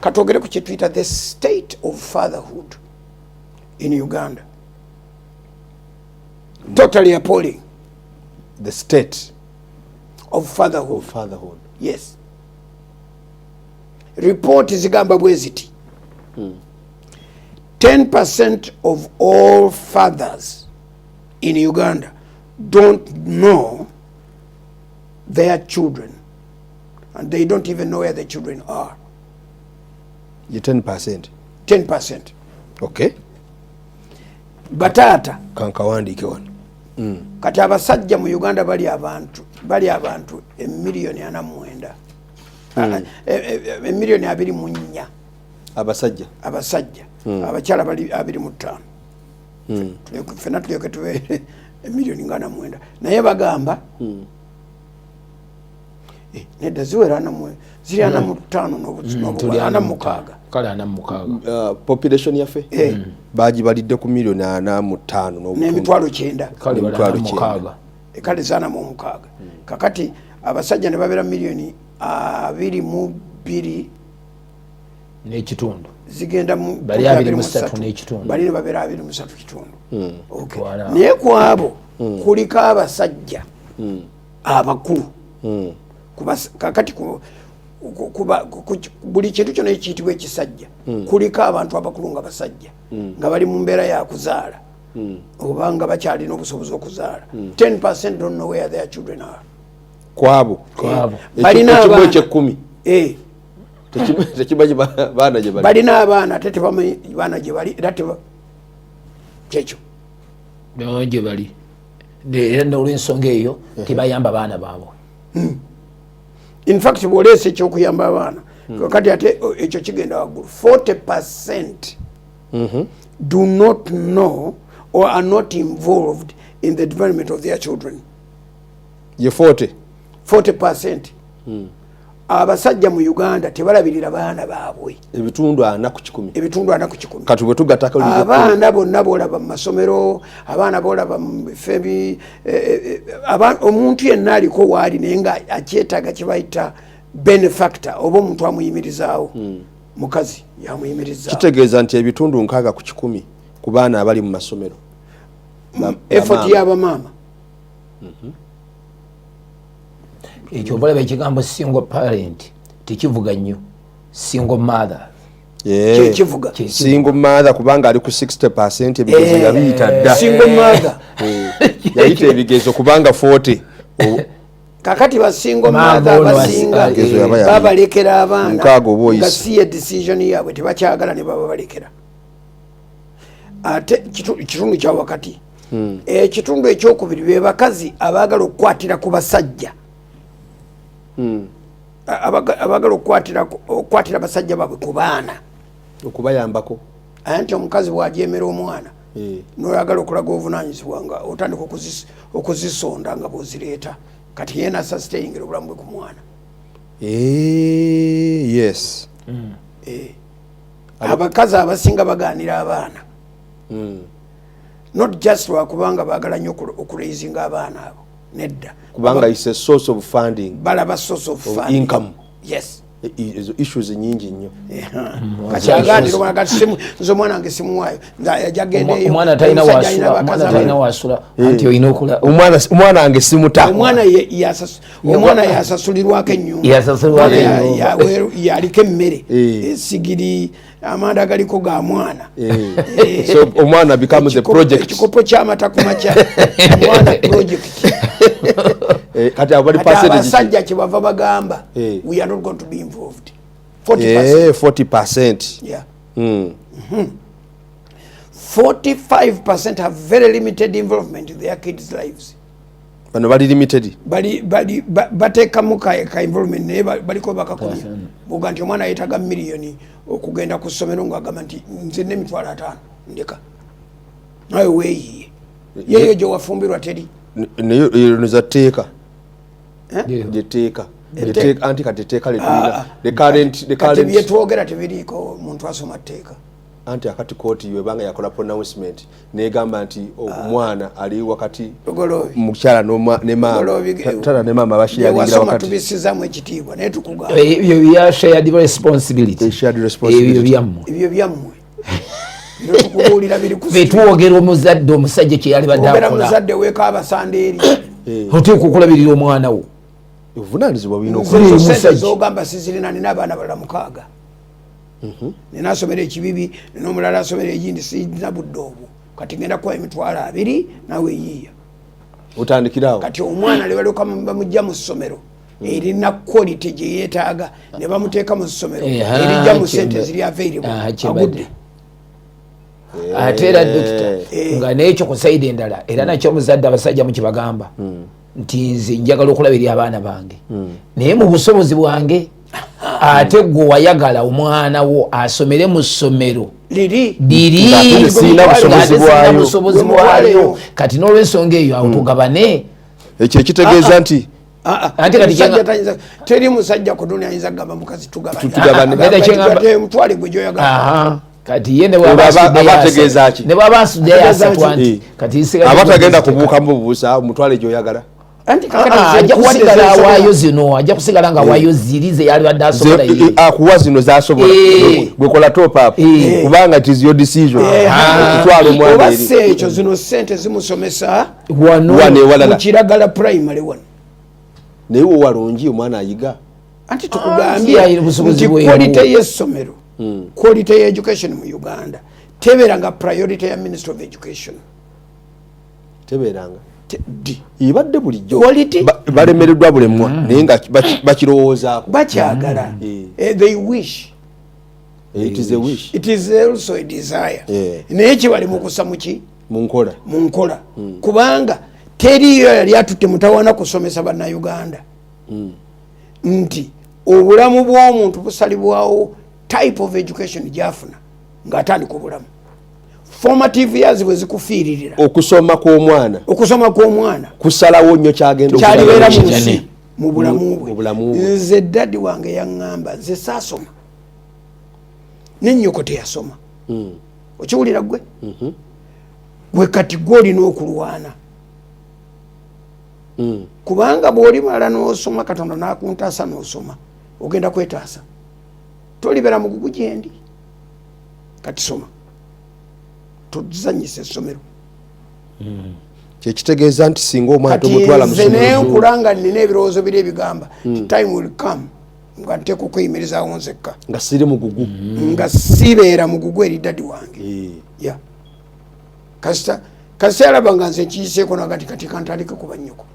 Katwogere ku kyetuyita the state of fatherhood in Uganda. Totally appalling. The state of fatherhood. Of fatherhood. Yes. Report zigamba bwe ziti: 10% of all fathers in Uganda don't know their children and they don't even know where the children are. Ye 10%? 10%. Okay. Bataata. Kankawandiike wano. Kati abasajja mu Uganda bali abantu emiliyoni 49, emiliyoni 24. Abasajja? Abasajja. Abakyala bali 25. Fenna tulyoke tubeere emiliyoni nga 49, naye bagamba nedda, ziwera ziri 45 Tuli 46. Kale 46. Population yaffe Eh. bagibalidde ku miliyoni 45 n'obutundu. N'emitwalo 90. Kale bali Emitwalo 46. Kale 46. Kakati abasajja ne babeera miliyoni 22 n'ekitundu. Zigenda mu Bali 23 n'ekitundu. Bali ne babeera 23 kitundu. Okay. Twala. Naye ku abo kuliko abasajja abakulu. Kakati buli kintu kyonna ekiyitibwa ekisajja kuliko abantu abakulu nga basajja nga bali mu mbeera yakuzaala oba nga bakyalina obusobozi okuzaala. 10% don't know where their children are. Kwabo? Kwabo. Balina Ekimu abaana. Ekyekkumi tekimanyi baana gye bali. Balina abaana ate tebamanyi baana gye bali, era teba kyekyo. Bamanyi gye bali, era nolwensonga eyo tebayamba baana baabwe. In fact, bw'oleesa ekyokuyamba abaana kati ate ekyo kigenda waggulu. 40% do not know or are not involved in the development of their children. Ye 40? 40% abasajja mu Uganda tebalabirira baana baabwe. Ebitundu 40 ku kikumi. Ebitundu 40 ku kikumi. Kati bwe tugattako Abaana bonna bolaba mu masomero, abaana bolaba mu bifo omuntu yenna aliko waali naye nga akyetaaga kyebayita benefactor oba omuntu amuyimirizaawo, mukazi yamuyimirizaawo. Kitegeeza nti ebitundu 60 ku kikumi ku baana abali mu masomero Effort bamaama. Y'abamaama. Ekyo obalaba ekigambo single parent tekivuga nnyo, single mother. Kyekivuga. Single mother, kubanga ali ku 60%, ebigezo yabiyita dda. Single mother. Yayita ebigezo kubanga 40 Kakati ba single Maama mother ono abasinga Ebigezo yaba yabiyita. babalekera abaana 60 oba oyise. Nga si ye decision yaabwe, tebakyagala ne baba balekera. Ate kitundu kya wakati, ekitundu ekyokubiri be bakazi abaagala okukwatira ku basajja, abaagala okukwatira basajja baabwe ku baana. Okubayambako. Anti omukazi bwajemera omwana noyagala okulaga obuvunanyizibwa nga otandika okuzisonda nga bwozireeta, kati yena sustainingira obulamu bwe ku mwana. Yes. Abakazi abasinga baganira abaana, not just lwakubanga baagala nnyo okuraisinga abaana abo, nedda. Kubanga is a source of funding. Balaba source of Of funding. income. Yes. Ezo issues nyingi nnyo. Kati aganira omwana, kati nze omwana wange simuwaayo, agendeeyo. Omwana talina Omusajja alina wasula, abakazi omwana talina abalala. wasula, anti olina okula Omwana wange simuta. Omwana yasasulirwako ennyumba. Yasasulirwako Omwana ennyumba. yaliko emmere, esigiri, amanda agaliko ga mwana. So omwana becomes a project. Ekikopo kyamata ku makya, omwana project. Kati abo bali Kati percentage ki? abasajja kyebava bagamba, "We are not going to be involved." 40%. 40%. Yeah. 45% have very limited involvement in their kids' lives. Bano bali limited. Bali bateekamu ka involvement, naye baliko bakakomya buga nti omwana yeetaga miliyoni okugenda ku ssomero, ngaagamba nti nze n'50,000 ndeka nawe weeyiye yeyo gye wafumbirwa teri. Naye eno za tteeka. Eh? Lyetteeka. Anti kati etteeka letulina, the current Kati byetwogera tebiriiko muntu asoma tteeka. Anti akati kooti webanga yakola pronouncement negamba nti omwana ali wakati mukyala ne maama, tata ne maama basharingira wakati. Tubisizamu ekitiibwa naye tukugamba ebyo bya shared responsibility, shared responsibility ebyo byammwe, ebyo byammwe. Bino tukubuulira biri ku betwogera omuzadde omusajja kyeyalibadde akola. Muzadde weeka abasanda eri oteekwa okulabirira omwana wo. Obuvunaanyizibwa bulina okusente z'ogamba sizirina, nina abaana balala 6. Nina asomera ekibibi, nina omulala asomera egindi, sirina budde obwo. Kati ngenda kuwa 20,000 nawe eyiiya. Otandikirawo. Kati omwana ne balyoka bamujja mu ssomero erina quality gye yeetaaga ne bamuteeka mu ssomero erijja mu ssente ziri available agudde. Ate era dokita nga n'ekyo ku sayidi endala era nakyo omuzadde abasajja mukibagamba nti nze njagala okulabirira abaana bange naye mu busobozi bwange. Ate gwe wayagala omwana wo asomere mu ssomero liri sirina busobozi bwayo, kati n'olwensonga eyo awo tugabane. Ekyo ekitegeeza nti ate kati teri musajja ku dunia ayinza kugamba mukazi tugabane, mutwale gwe gyoyagala. Kati ye ne bwaba asuddeyo asatwa nti kati aba tagenda kubuukamu bubuusa mutwale gyoyagala. Ajja kusigala awaayo zino, ajja kusigala nga awaayo ziri ze yalibadde asobola ye. Akuwa zino zasobola gwekola top up kubanga it is your decision okutwala omwana eri. Oba si ekyo zino ssente zimusomesa wano ewalala mu Kiragala primary wano. Naye wo walungi omwana ayiga. Anti tukugambye nti quality y'essomero, quality ya education mu Uganda tebeeranga priority ya Ministry of Education. Tebeeranga ibadde bulijjo balemereddwa bulemwa naye nga bakirowoozaako bakyagala. They wish. It is a wish. It is also a desire. Naye kibali mu kussa muki mu nkola, mu nkola. Kubanga teriyo yali atutte mutawaana kusomesa bannayuganda nti obulamu bw'omuntu busalibwawo type of education gyafuna ng'atandika obulamu. Formative years bwe zikufiiririra, okusoma kw'omwana, okusoma kw'omwana kusalawo nnyo kyagenda kyalibeera mu nsi mu bulamu bwe. Nze daddy wange yaŋŋamba nze saasoma nennyoko teyasoma. Okiwulira gwe gwe kati gwe olina okulwana kubanga bw'olimala n'osoma Katonda n'akuntaasa n'osoma ogenda kwetaasa, tolibeera mugugu gyendi. Kati soma, tuzanyisa essomero. Kyekitegeeza nti singa omwana tomutwala nze nenkula nga nina ebirowoozo biri ebigamba time will come nga nteeka okweyimirizaawo nzekka nga siri mugugu, nga sibeera mugugu eri daddy wange. Ya kasita kasita yalaba nga nze nkiyiseeko naga nti kati kantandike kuba nnyoko.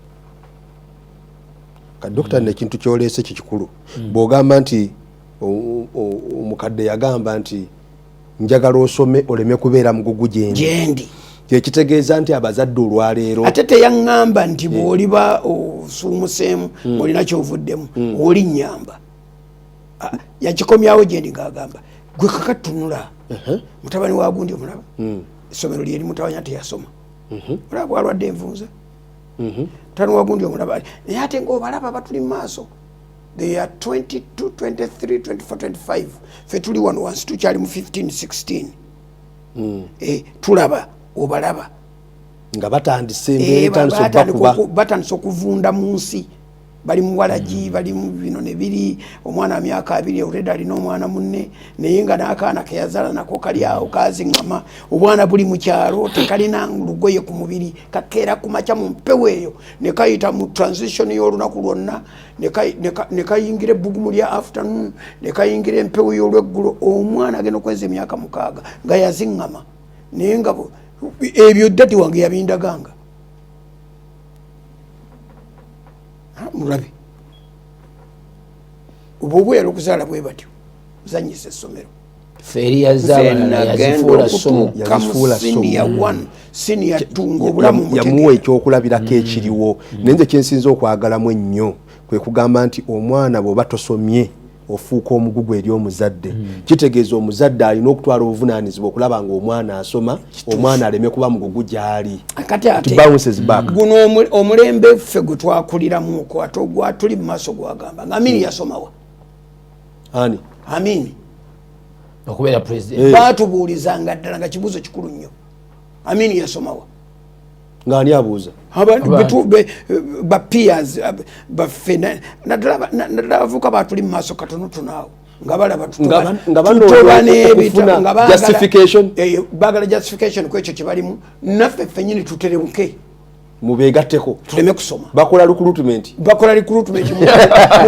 Kadokita, nekintu kyoleese kikikulu bw'ogamba nti omukadde yagamba nti njagala osome oleme kubeera mugugu gyendi, kyekitegeeza nti abazadde olwaleero ate teyaŋŋamba nti bw'oliba osuumuseemu olina kyovuddemu oli nnyamba. Yakikomyawo gyendi ng'agamba gwe kakatunula mutabani wa gundi omulaba essomero lyeri mutabanya teyasoma, olaba bwalwadde envunza. Mutabani wa gundi omulaba, naye ate ngaobalaba batuli mu maaso, they are 22 23 24 25, fe tuli wano wansi tukyali mu 15 16. Tulaba obalaba nga batandise embeera batandise okuvunda mu nsi, bali muwalagi, bali mu bino ne biri. Omwana myaka 20 already alina omwana munne, naye nga n'akaana keyazaala nako kali awo kaziŋŋama. Obwana buli mu kyalo tekalina lugoye ku mubiri, kakeera ku makya mu mpewo eyo ne kayita mu transition y'olunaku lwonna ne kayingira ebbugumu lya afternoon ne kayingira empewo y'olweggulo. Omwana agenda okweza emyaka 6 nga yaziŋŋama, naye nga ebyo daddy wange yabindaganga. Mulabe oba obweyala okuzaala bwe batyo zanyisa essomero. Senior 1 senior 2 ngaobulamu yamuwa ekyokulabirako ekiriwo. Naye nze kyensinza okwagalamu ennyo kwe kugamba nti omwana bw'oba tosomye ofuuka omugugu eri omuzadde. Kitegeeza omuzadde alina okutwala obuvunaanyizibwa okulaba nga omwana asoma, omwana aleme kuba mugugu gy'ali. Kati ate guno omulembe ffe gwe twakuliramuko ate ogwatuli mu maaso gwagamba nga Amini yasomawa. Ani? Amini. Okubeera president. Batubuulizanga ddala nga kibuuzo kikulu nnyo, Amini yasomawa? Ngaani abuuza? Abantu. Abantu. Ba peers baffe, naddala abavubuka batuli mu maaso katonotono awo nga balaba Nga banoonya tutoba okufuna nga justification. Baagala justification ku ekyo kyebalimu, naffe ffennyini tuterebuke. Mubegatteko. Tuleme kusoma. Bakola recruitment. Bakola recruitment mu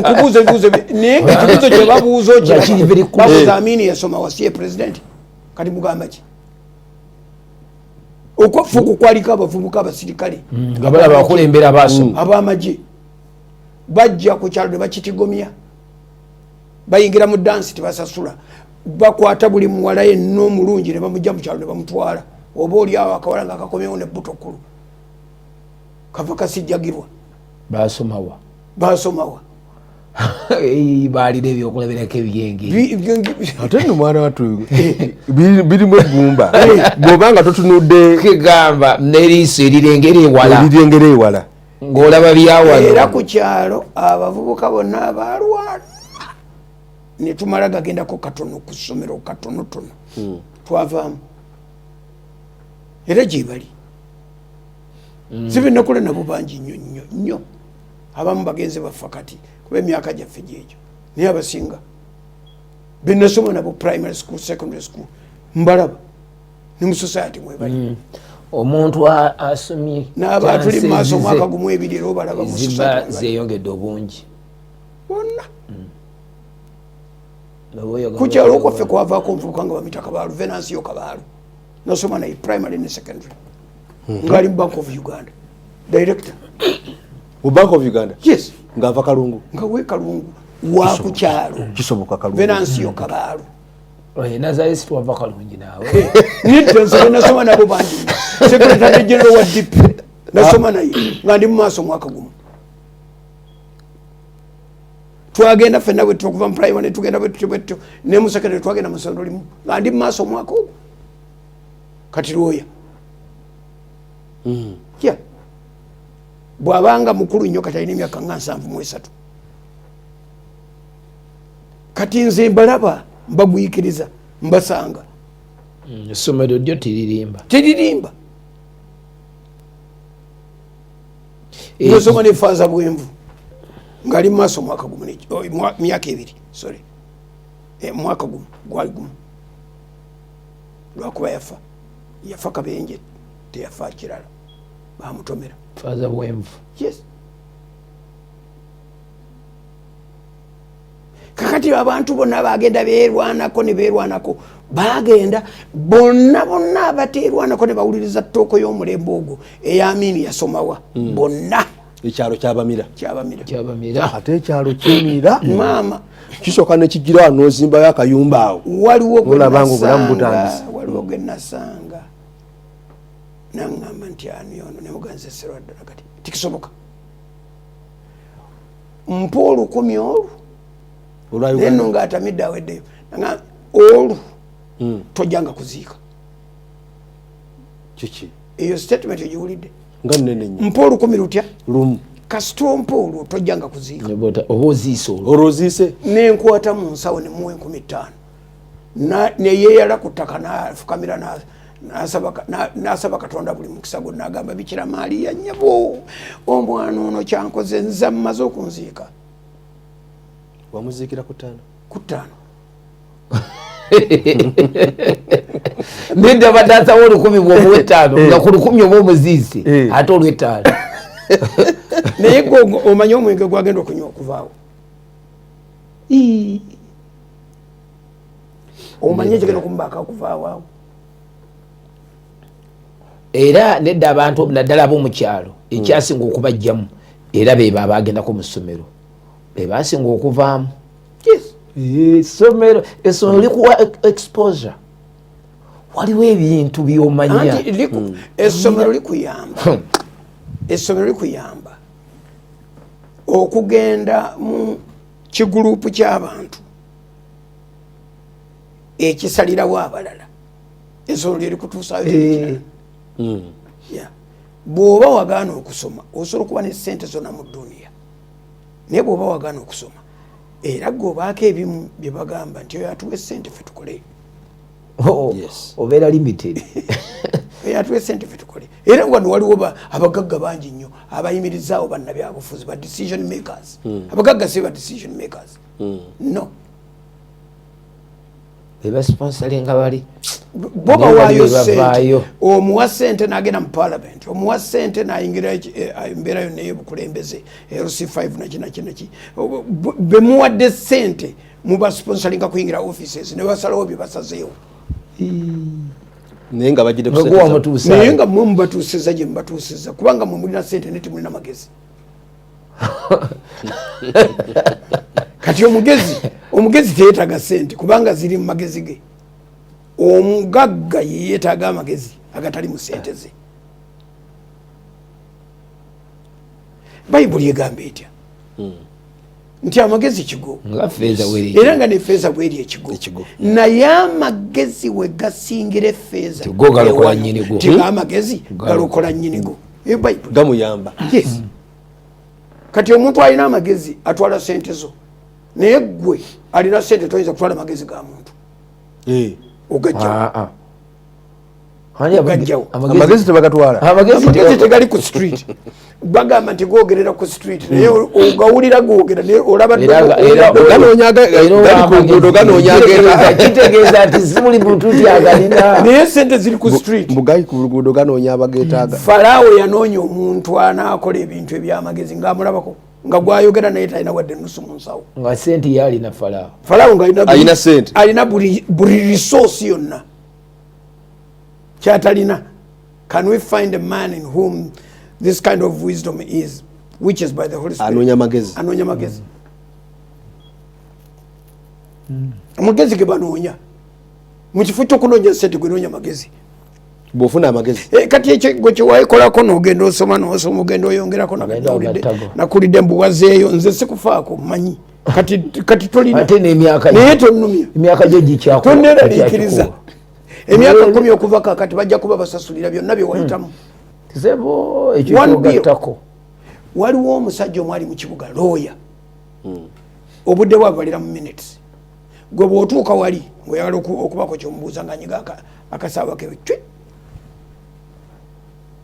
kubuuza ebibuuzo naye nga ekibuuzo kye babuuza Nga kiri very clear. Babuuza, Amini yasoma wasiye president? Kati mugamba ki? Okwaffe okwo kwaliko abavubuka abasirikale. Nga balaba abakulembera basoma. Abamagye bajja ku kyalo ne bakitigomya, bayingira mu dansi, tebasasula, bakwata buli muwala yenna omulungi ne bamugja mu kyalo ne bamutwala, oba oli awo akawala nga kakomyewo nebbuto kkulu kava kasijjagirwa. Basomawa? Basomawa? Baalina ebyokulabirako ebyengeri. Ate nno mwana wattu birimu eggumba bw'obanga totunudde. Kegamba n'eriiso erirengera ewala. Erirengera ewala. Ng'olaba byawano. Era ku kyalo abavubuka bonna abalwana netumala gagendako katono ku ssomero katonotono, twavaamu era gyebali sibenakola nabo bangi nnyo nnyo nnyo. Abamu bagenze bafa kati kuba emyaka gyaffe gyegyo, naye abasinga benasoma nabo primary school, secondary school, mbalaba ne mu society mwebali. Omuntu asomye N'abatuli mu maaso chances omwaka gumu, ebiri, era obalaba mu ziba society mwebali. Zeyongedde obungi. Bonna. Oba oyogera Ku kyalo okwaffe kwavaako omuvubuka nga bamita Kabaalu, Venansiyo Kabaalu. Nasoma naye primary ne secondary, ngaali mu Bank of Uganda, director. Mu Bank of Uganda? Yes. Ng'ava Kalungu? Nga we Kalungu wa ku kyalo. Kisoboka, Kalungu. Venansiyo Kabaalu. Nazaresi twava Kalungi naawe. Nedda, nze nasoma nabo bangi. Secretary general wa DP nasoma naye nga ndi mu maaso omwaka gumu. Twagenda ffenna bwetutyo okuva mu primary netugenda bwetutyo bwetutyo ne mu secondary twagenda mu ssomero limu nga ndi mu maaso omwaka ogwo. Kati lwoya ya bw'abanga mukulu nnyo, kati alina emyaka nga 73. Kati nze mbalaba, mbagwikiriza, mbasanga. Essomero ddyo teririmba. Teririmba. Nosoma ne Faaza Bwenvu ngaali mu maaso omwaka gumu oh, myaka 2, sorry. Mwaka gumu gwali gumu, lwakuba yafa kabenje, teyafa kirala, bamutomera. Faaza Bwenvu? Yes. Kakati abantu bonna bagenda berwanako ne berwanako, bagenda bonna bonna abaterwanako ne bawuliriza talk y'omulembe ogwo ey'Amini yasomawa, bonna. Ekyalo kyabamira. Kyabamira. Kyabamira. Ate ekyalo kimira. Maama. Kisooka nekigira wano nozimbayo akayumba awo. Waliwo gwe Olaba nga obulamu nasanga- butandise. Waliwo gwe nasanga naŋŋamba nti ani ono, nemuganze Serwadda. Kati tikisoboka, mpa 1000 olwo. Olwa Naye nno Uganda. ng'atamidde aweddeyo. Naŋŋamba, olwo tojjanga kuziika. Kiki? Eyo statement ogiwulidde? Nga nnene nnyo. Mpa 1000 lutya? Lumu. Kasita ompa olwo tojjanga kuziika. Oba oziise olwo. Olwo oziise. Nenkwata mu nsawo nemuwa 5000. Neyeyala ku ttaka, nafukamira, n'asaba Katonda buli mukisa gwonna, agamba, "Bikira Maaliya, nnyabo, omwana ono kyankoze, nze mmaze okunziika." Wamuziikira ku ttaano? Ku ttaano. Nedda, badde asawo 1000, bwomuwa 5 nga ku 1000 oba omuziise. Ate olw'ettaano. Naye gwe omanyi omwenge gwagenda okunywa okuvaawo? Omanyi ekigenda okumubaako okuvaawo awo? Era nedda, abantu naddala ab'omukyalo ekyasinga okubajjamu era bebo abagendako mu ssomero be basinga okuvaamu. Yes. Essomero likuwa exposure, waliwo ebintu byomanya. Anti essomero likuyamba, essomero likuyamba okugenda mu kigulupu ky'abantu ekisalirawo abalala. Essomero lyerikutuusaayo. Yeah. Bw'oba wagaana okusoma, osobola okuba ne sente zonna mu duniya, naye bw'oba wagaana okusoma, era gwe obaako ebimu bye bagamba nti oyo atuwa esente, ffe tukole. Obeera limited. Atuwe sente fe tukole. Era wano waliwo abagagga bangi nnyo abayimirizaawo bannabyabufuzi, ba decision makers. Abagagga si ba decision makers, no. Bebasponsoringa bali. Bo bawaayo sente, omuwa sente n'agenda mu parliament, omuwa sente n'ayingira embeera yonna ey'obukulembeze, LC5 naki naki naki. Bemuwadde sente mubasponsoringa kuyingira offices ne basalawo bye basazeewo. Naye nga bagidde naye nga mwe mubatuusiza gye mubatuusiza, kubanga mwe mulina sente naye temulina magezi. Kati omugezi teyetaaga sente kubanga ziri mu magezi ge. Omugagga yeyeetaaga amagezi agatali mu sente ze. Bayibuli egamba etya? Nti amagezi kigo, era nga nefeeza bweri ekigo, naye amagezi we gasingira efeeza, ti amagezi galokola nnyinigo. Gamuyamba. Yes. Kati omuntu alina amagezi atwala sente zo, naye gwe alina sente toyinza kutwala magezi ga muntu. Ogajjawo. Amagezi tebagatwala. Amagezi tegali ku street. Bagamba nti gogerera ku street, naye ogawulira gogera, naye olaba Kitegeeza nti si buli muntu nti agalina. Naye sente ziri ku street. Mbugali ku luguudo ganoonya abageetaaga. Falaawo yanoonya omuntu anaakola ebintu ebyamagezi, ng'amulabako nga gwayogera naye talina wadde nusu mu nsawo. Nga sente yalina Falaawo. Falaawo nga alina sente, alina buli resource yonna, kyatalina. Can we find a man in whom this kind of wisdom is, which is by the Holy Spirit? Anoonya magezi. Anoonya magezi. Amagezi ge banoonya. Mu kifo ky'okunoonya sente, gwe noonya magezi. Bw'ofuna amagezi. Kati ekyo gwe kyewakolako n'ogenda osoma n'osoma, ogenda oyongerako, nakulidde mbuwazeeyo, nze sikufaako, mmanyi. Kati tolina naye tonnumya. Emyaka gyo gikyakula. Tonneraliikiriza. Emyaka 10 okuva kakati bajja kuba basasulira byonna bye wayitamu. Sebo, ekyo kyogattako. Waliwo omusajja omwali mu kibuga, looya, obudde bwabalira mu minutes. Gwe bw'otuuka wali ng'oyagala okubako kyomubuuza, nga nyiga akasaawa kewe cwi,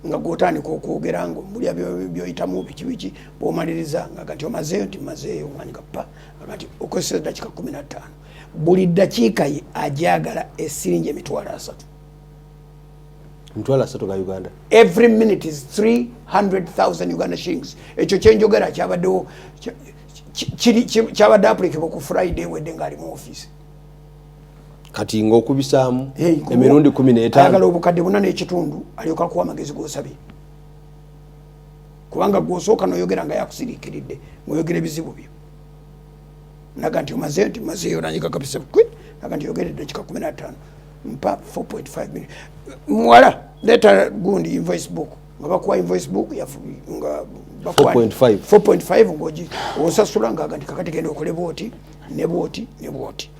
nga gwotandika okwogera nga omulya byoyitamu biki biki. Bw'omaliriza nga kati omazeeyo, nti mazeeyo, ng'anyiga pa nga nti okozesa dakiika 15. Buli ddakiika ye ajagala esiringi 30,000. 30,000 ga Uganda. Every minute is 300,000 Uganda shillings. Ekyo kyenjogera kyabaddewo, kyabadde applicable ku Friday wedde ng'ali mu office. Kati ng'okubisaamu emirundi 15. Ayagala 4,500 alyoka akuwa amagezi g'osabye, kubanga gw'osooka n'oyogera nga yakusiriikiridde ng'oyogera ebizibu byo. Naga nti omazeeyo, nti mazeeyo, nanyiga kabisa kwi, naga nti yogera eddakiika 15, mpa 4.5 million. Muwala leeta gundi invoice book, nga bakuwa invoice book nga 4.5. 4.5 ngogi osasula, ngaaga nti kakati genda okole bwoti ne bwoti ne bwoti.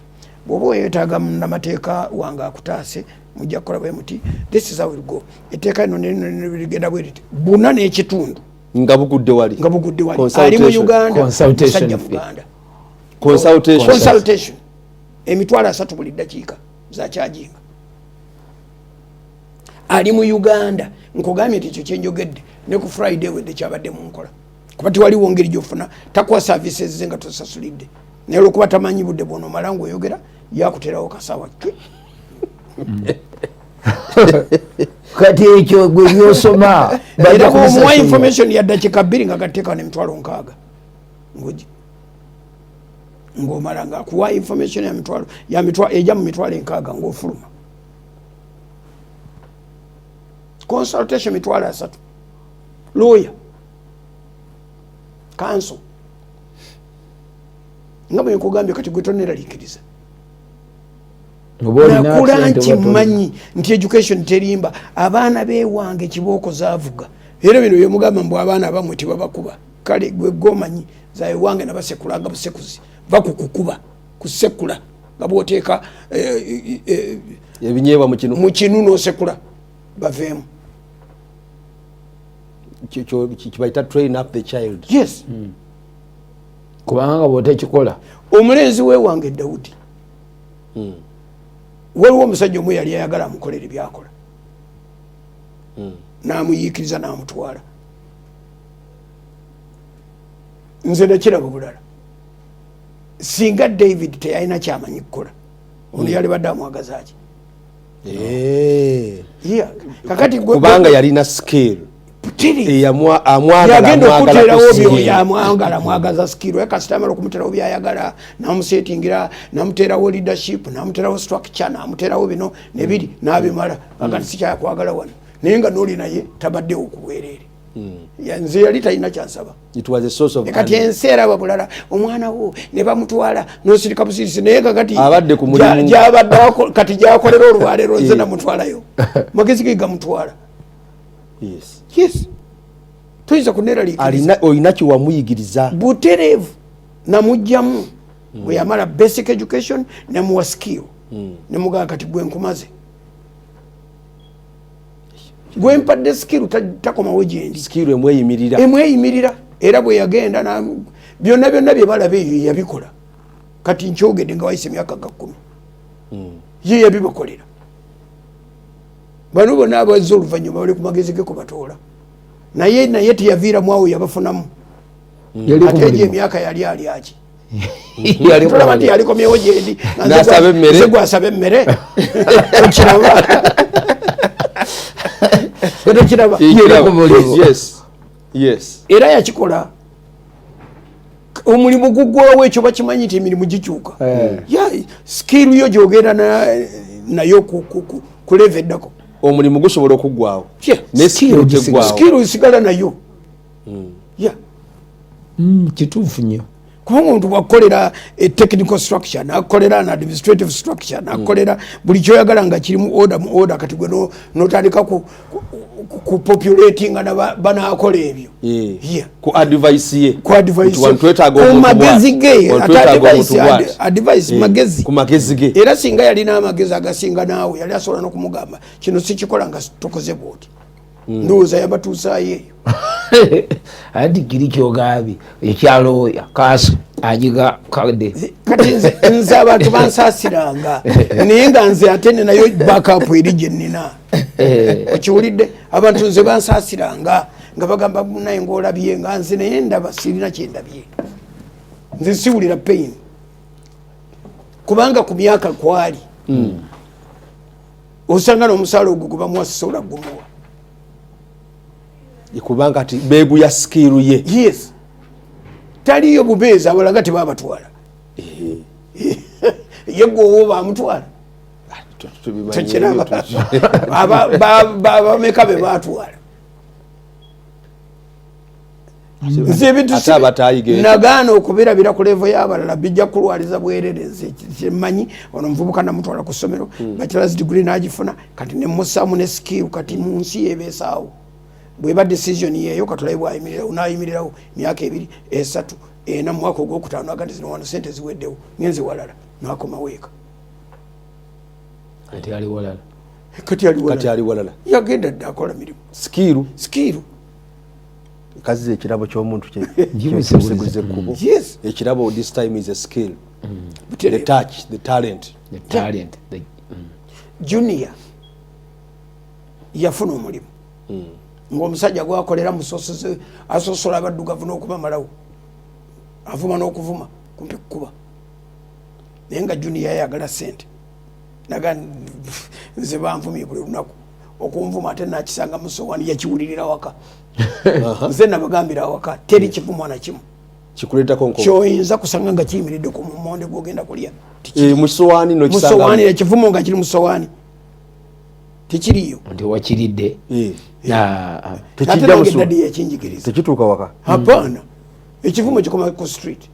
Bw'oba weetaaga munnamateeka wange akutaase, mujja kukola bwe muti, this is how it go, etteeka lino ligenda bwe riti, 4.5. Nga bugudde wali. Nga bugudde wali, ali mu Uganda, musajja Muganda. Consultation. Consultation 30,000 buli ddakiika zakyajinga. Ali mu Uganda. Nkugambye nti ekyo kyenjogedde ne ku Friday wedde kyabadde mu nkola, kuba tiwaliwo ngeri gyofuna takuwa services ze nga tosasulidde, naye olwokuba tamanyi budde bwonomala ngaoyogera, yakuterawo kasawa cwi. Kati ekyo gwe byosoma. Era bwomuwa information ya dakiika 2 nga gateeka ne 60,000 ng'omala ng'akuwa information ya mitwalo ya mitwalo ejja mu 60,000 ng'ofuluma. Consultation 30,000, lawyer counsel. Nga bwe nkugambye, kati gwe toneraliikiriza. Nakula nti mmanyi nti education terimba. Abaana bewange kibooko zaavuga, era bino byemugamba mbu abaana abamwe tebabakuba, kale gwe gomanyi zaewange nabasekulanga busekuzi bakukukuba kusekula nga bwoteeka ebinyeebwa mukinu. Mukinu nosekula baveemu. Kibayita train up the child. Yes. Kubanga bwotekikola. Omulenzi wewange Dawudi. Waliwo omusajja omu yali ayagala amukolere byakola, Namuyiikiriza n'amutwala. Nze nakiraba bulala, singa David teyalina kyamanyi kukola, ono yalibadde amwagazaki? Kakati kubanga yalina skill. Yagenda okuterawo byamwagala, mwagaza skill. Kasita amala okumuterawo byayagala, namusetingira, namuterawo leadership, namuterawo structure, namuterawo bino nebiri, nabimala, agati sikyakwagala wano. Naye nga noli naye tabaddewo ku bwereere. Nze yali talina kyansaba. Kati ensi eraba bulala, omwana wo ne bamutwala nosirika busirisi, naye kakati gyabadde kati gyakolera olwaleero, nze namutwalayo, magezi ge gamutwala. Yes, toyinza kuneraliikiriza. Olina kyewamuyigiriza. Butereevu, namugjamu bwe yamala basic education, nemuwa skill, nemugamba kati gwe nkumaze, gwempadde skill, takomawo gyendi. Skill emweyimirira. Emweyimirira. Era bwe yagenda, byonna byonna bye balaba eyo yabikola. Kati nkyogedde nga wayise emyaka ga 10. Ye yabibakolera. Bano bonna abazze oluvannyuma bali ku magezi ge kubatoola, naye teyaviiramu awo, yabafunamu. Ate egyo emyaka yali alyaki? Tolaba nti yalikomyewo gyendi? Nze gwasaba emmere, okiraba? Tokiraba? Era yakikola, omulimu gugwawo. Ekyo bakimanyi nti emirimu gikyuka. Skill yo gyogenda nayo ku level eddako. Omulimu gusobola okuggwawo. Skill sigala nayo. Kituufu nnyo. Kubanga omuntu bwakukolera technical structure, nakukolera an administrative structure, nakukolera buli kyoyagala nga kiri mu order, mu order, kati gwe notandika ku populatinga banakola ebyo. Ku advice ye. Ku advice, ku magezi ge. Advice magezi. Ku magezi ge. Era singa yalina amagezi agasinga naawe, yali asobola n'okumugamba kino sikikola nga tokoze bwoti. Ndowooza yabatuusaayo eyo. Anti kiri kyogambye ekyalooya kaaso anyiga kadde. Kati nze abantu bansaasiranga, naye nga nze ate ninayo backup eri gye nnina. Okiwulidde? Abantu nze bansaasiranga nga bagamba naye ngaolabye nga nze, naye ndaba sirina kyendabye. Nze siwulira pain, kubanga ku myaka kwali osanga n'omusaala ogwo gwe bamuwa sisobola gumuwa. Kubanga ti beeguya skill ye. Yes, taliyo bubeezi, abalaga tebabatwala. Ye gweowo bamutwala, tekiraba bameka be batwala. Nze ebintu nagaana okubirabira ku level y'abalala, bijja kulwaliza bwerere. Nze kyemmanyi, ono omuvubuka namutwala ku ssomero, bachelors degree n'agifuna, kati nemusaamu ne skill. Kati mu nsi yebeesaawo, bweba decision yeeyo, katulabe bwayimirirawo. Nayimirirawo emyaka 2, 3, 4, mu mwaka ogwokutaano agandi zino wano sente ziweddewo, ngenze walala, nakomawo eka. Kati ali walala. Kati ali kati ali walala. Yagenda dda, akola mirimu. Skill. Skill. Kaziza ekirabo ky'omuntu kyemuseguza ekkubo. Ekirabo this time is a skill, the touch, the talent. The talent. Junior yafuna omulimu ng'omusajja gwakolera musosoze, asosola abaddugavu n'okubamalawo, avuma n'okuvuma, kumpi kukuba, naye nga Junior yayagala sente. Naga nze banvumye buli lunaku, okunvuma ate nakisanga musowani, yakiwulirira waka. Nze nabagambira awaka, teri kivumwa nakimu kikuleetako nko kyoyinza kusanga nga kiyimiridde ku mumonde gwogenda kulya. Musowaani. Musowaani, ekivumo nga kiri musowaani tekiriyo. Nti wakiridde. Ate nange daddy yakinjigiriza. Tekituuka waka. Hapana, ekivumo kikoma ku street.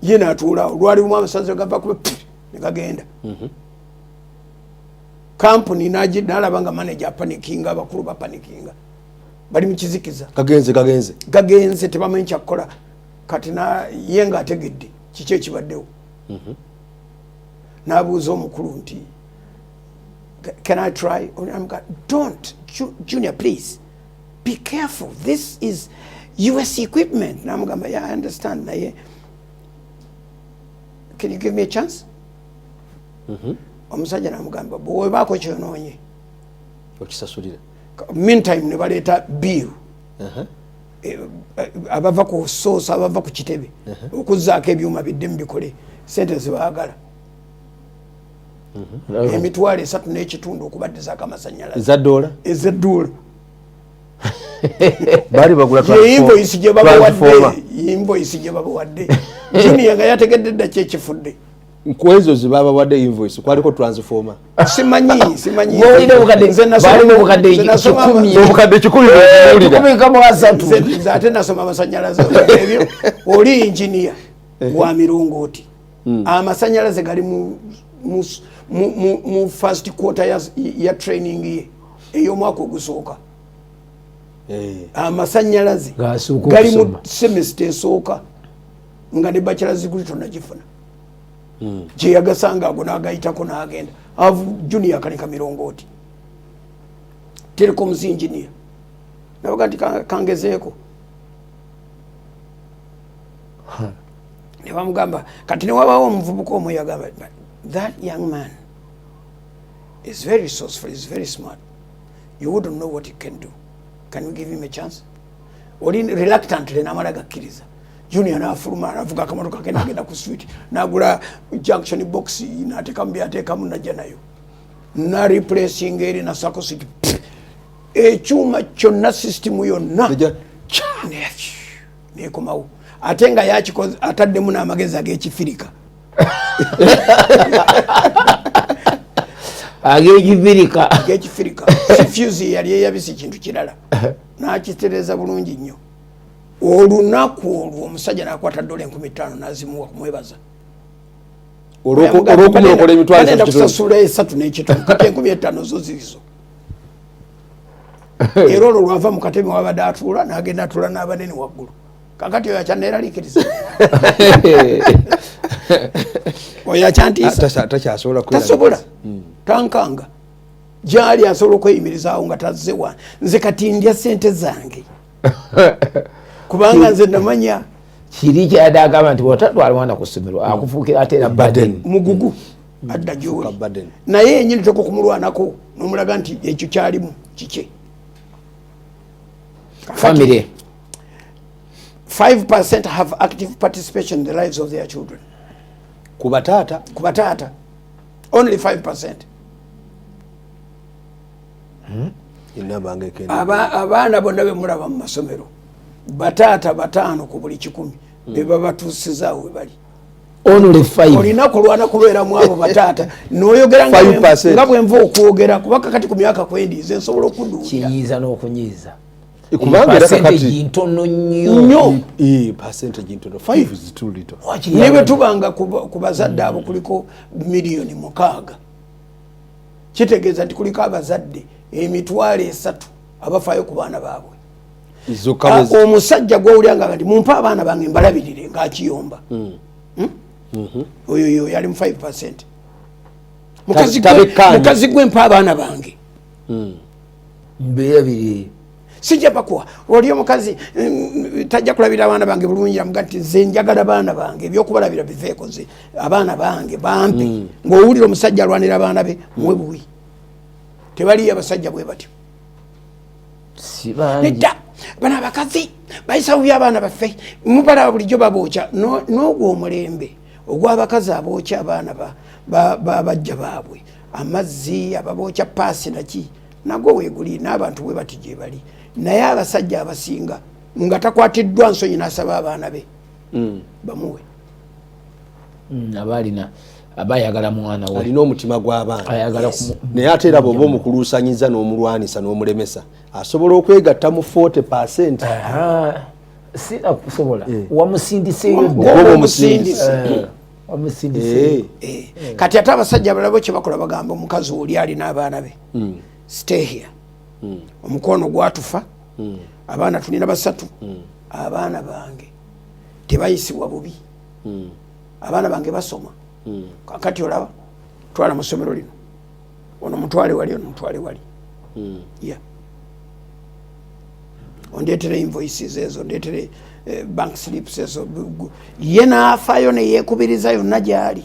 Ye natuulaawo, lwali lumu amasazi gava kuba negagenda kampuni, nalaba nga manager apanikinga, abakulu bapanikinga, bali mukizikiza. Kagenze, kagenze. Gagenze, tebamanyi kyakukola. Kati ye nga ategedde kiki ekibaddewo, nabuuza omukulu nti, "Can I try?" "Don't, Junior, please be careful, this is US equipment." Namugamba, "Yeah, I understand, naye Can you give me a chance? Omusajja namugamba, bwewebaako kyonoonye okisasulira. Meantime ne baleeta bill abava ku source, abava ku kitebe okuzzaako ebyuma biddemu bikole, sente zebaagala 3,500 okubaddizaako amasanyalaze. Eza dola? Ezedoola. Baali bagula invoice gye transformer. babawadde, invoice gye babawadde, Junior nga yategedde dda ki ekifudde. Ku ezo ze babawadde invoice kwaliko transformer? Simanyi, simanyi. Bw'olina obukadde- Nze baalina obukadde nze nasoma 100. Obukadde 100 bwewulira. 130. Nze ate nasoma amasanyalaze ebyo. Oli engineer wa mirongooti, amasanyalaze gali mu first quarter ya training ye ey'omwaka ogusooka. Amasanyalaze G'asooka gali mu okusoma. semester esooka nga ne bachelor's degree tonagifuna. Kyeyagasanga ago n'agayitako n'agenda avu. Junior akanika mirongooti, telecoms engineer, nabaga nti kangezeeko. Ne bamugamba kati newabawo omuvubuka omu yagamba, "But that young man is very resourceful, is very smart. You wouldn't know what he can do. Can we give him a chance?" Oli reluctantly namala gakkiriza. Junior nafuluma, navuga akamotoka ke, nagenda ku street, nagula junction box, natekamu byatekamu, najja nayo, na replacing eri nasako switch, ekyuma kyonna, system yonna nekomawo. Ate nga yakikoze ataddemu n'amagezi ag'ekifirika. Ag'ekifirika. Ag'ekifirika, si fuse yali eyabisi, kintu kirala, n'akitereeza bulungi nnyo. Olunaku olwo omusajja n'akwata dola 5,000 n'azimuwa kumwebaza. Olwokumulokola emitwalo Bagenda 3. kusasula 3.5, kati 5,000 zo ziizo. Era olwo lwava mu katebe wabadde atuula, n'agenda atuula n'abanene waggulu. Kakati oyo akyaneeraliikiriza, oyo akyantiisa. Takyasobola. Tasobola, tankanga gyali, asobola okweyimirizaawo nga tazze wa nze. Kati ndya sente zange kubanga nze namanya. Kiri kyadde agamba nti bwotatwala mwana ku ssomero akufuukira ate era burden. Mugugu adda gyoli. Burden. Naye yenyini toka okumulwanako nomulaga nti ekyo kyalimu kike. Family. 5% have active participation in the lives of their children. Ku bataata? Ku bataata, only 5%. Enamba nga ekenda. Abaana bonna bemulaba mu masomero, bataata 5 ku buli 100 be babatuusizaawo we bali. Only 5. Olina kulwana kubeeramu abo bataata noyogera 5%. nga bwenva okwogera, kuba kakati ku myaka kwendiize nsobola okuduulira. Kinyiiza n'okunyiiza. Kubanga era kakati Percentage ntono nnyo. Nnyo. Percentage ntono, 5 is too little. Wakiri Ne bwe tubanga ku bazadde abo kuliko miliyoni 6, kitegeeza nti kuliko abazadde 300,000 abafaayo ku baana baabwe. Zokka Omusajja gwowulira nga nti mumpe abaana bange mbalabirire ng'akiyomba. Hmm? Oyo yo yali mu 5. Tabekkaanya. Mukazi gwe mpa abaana bange. Mbeerabire. Sijja bakuwa. Oli omukazi tajja kulabira abaana bange bulungi, amuga nti nze njagala baana bange, ebyokubalabira biveeko, nze abaana bange bampe. Ng'owulira omusajja alwanira abaana be, muwe buwi. Tebaliyo abasajja bwe batyo. Si bangi. Nedda, bano abakazi bayisa bubi abaana baffe, mubalaba bulijjo babookya. N'ogwo omulembe ogw'abakazi abookya abaana bajja baabwe amazzi, ababookya paasi naki, nagwo weeguli n'abantu bwe bati gye bali. Naye abasajja abasinga nga takwatiddwa nsonyi n'asaba abaana be bamuwe. Aba alina, aba ayagala mwana we. Alina omutima gw'abaana. Ayagala Naye ate era bw'oba omukuluusanyiza n'omulwanisa n'omulemesa, asobola okwegatta mu 40. Aha. Sina kusobola, wamusindiseeyo Oba dda. Oba omusindise. Eh, wamusindiseeyo. Eh, kati ate abasajja abalala bo kyebakola, bagamba omukazi oli alina abaana be, "Stay here, omukono gwatufa, abaana tulina basatu, abaana bange tebayisibwa bubi, abaana bange basoma. Kakati olaba twala mu ssomero lino, ono mutwale wali, ono mutwale wali." Yeah, ondeetere invoices ezo, ndeetere. Bank slips ezo ye n'afaayo neyekubiriza yonna gyali.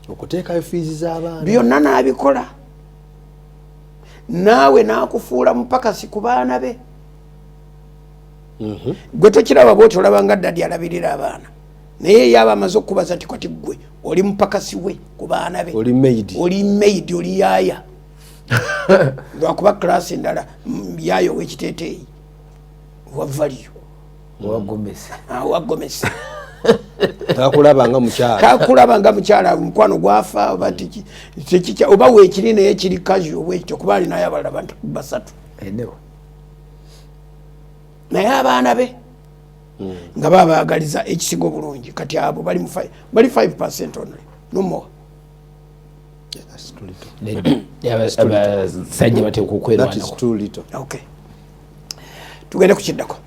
Okuteekayo fiizi z'abaana. Byonna n'abikola, naawe n'akufuula mupakasi ku baana be. Gwe tokiraba bwoti, olaba nga daddy alabirira abaana, naye yaba amaze okukubaza nti kati gwe oli mupakasi we ku baana be. Oli maid. Oli maid, oli yaaya, lwakuba class endala, yaaya owekiteeteeyi wa value. Wagomesi. Wagomesi. Takulaba nga mukyala. Kakulaba nga mukyala, mukwano gwafa oba tekikya oba weekiri, naye kiri casual bwekityo, kuba alinayo abalala bantu basatu. Enewe. Naye abaana be nga babaagaliza ekisinga obulungi. Kati abo bali mu bali 5 only, no more. That's too little. Abasajja bateekwa That is okwerwanako. too little. Okay, tugende kukiddako.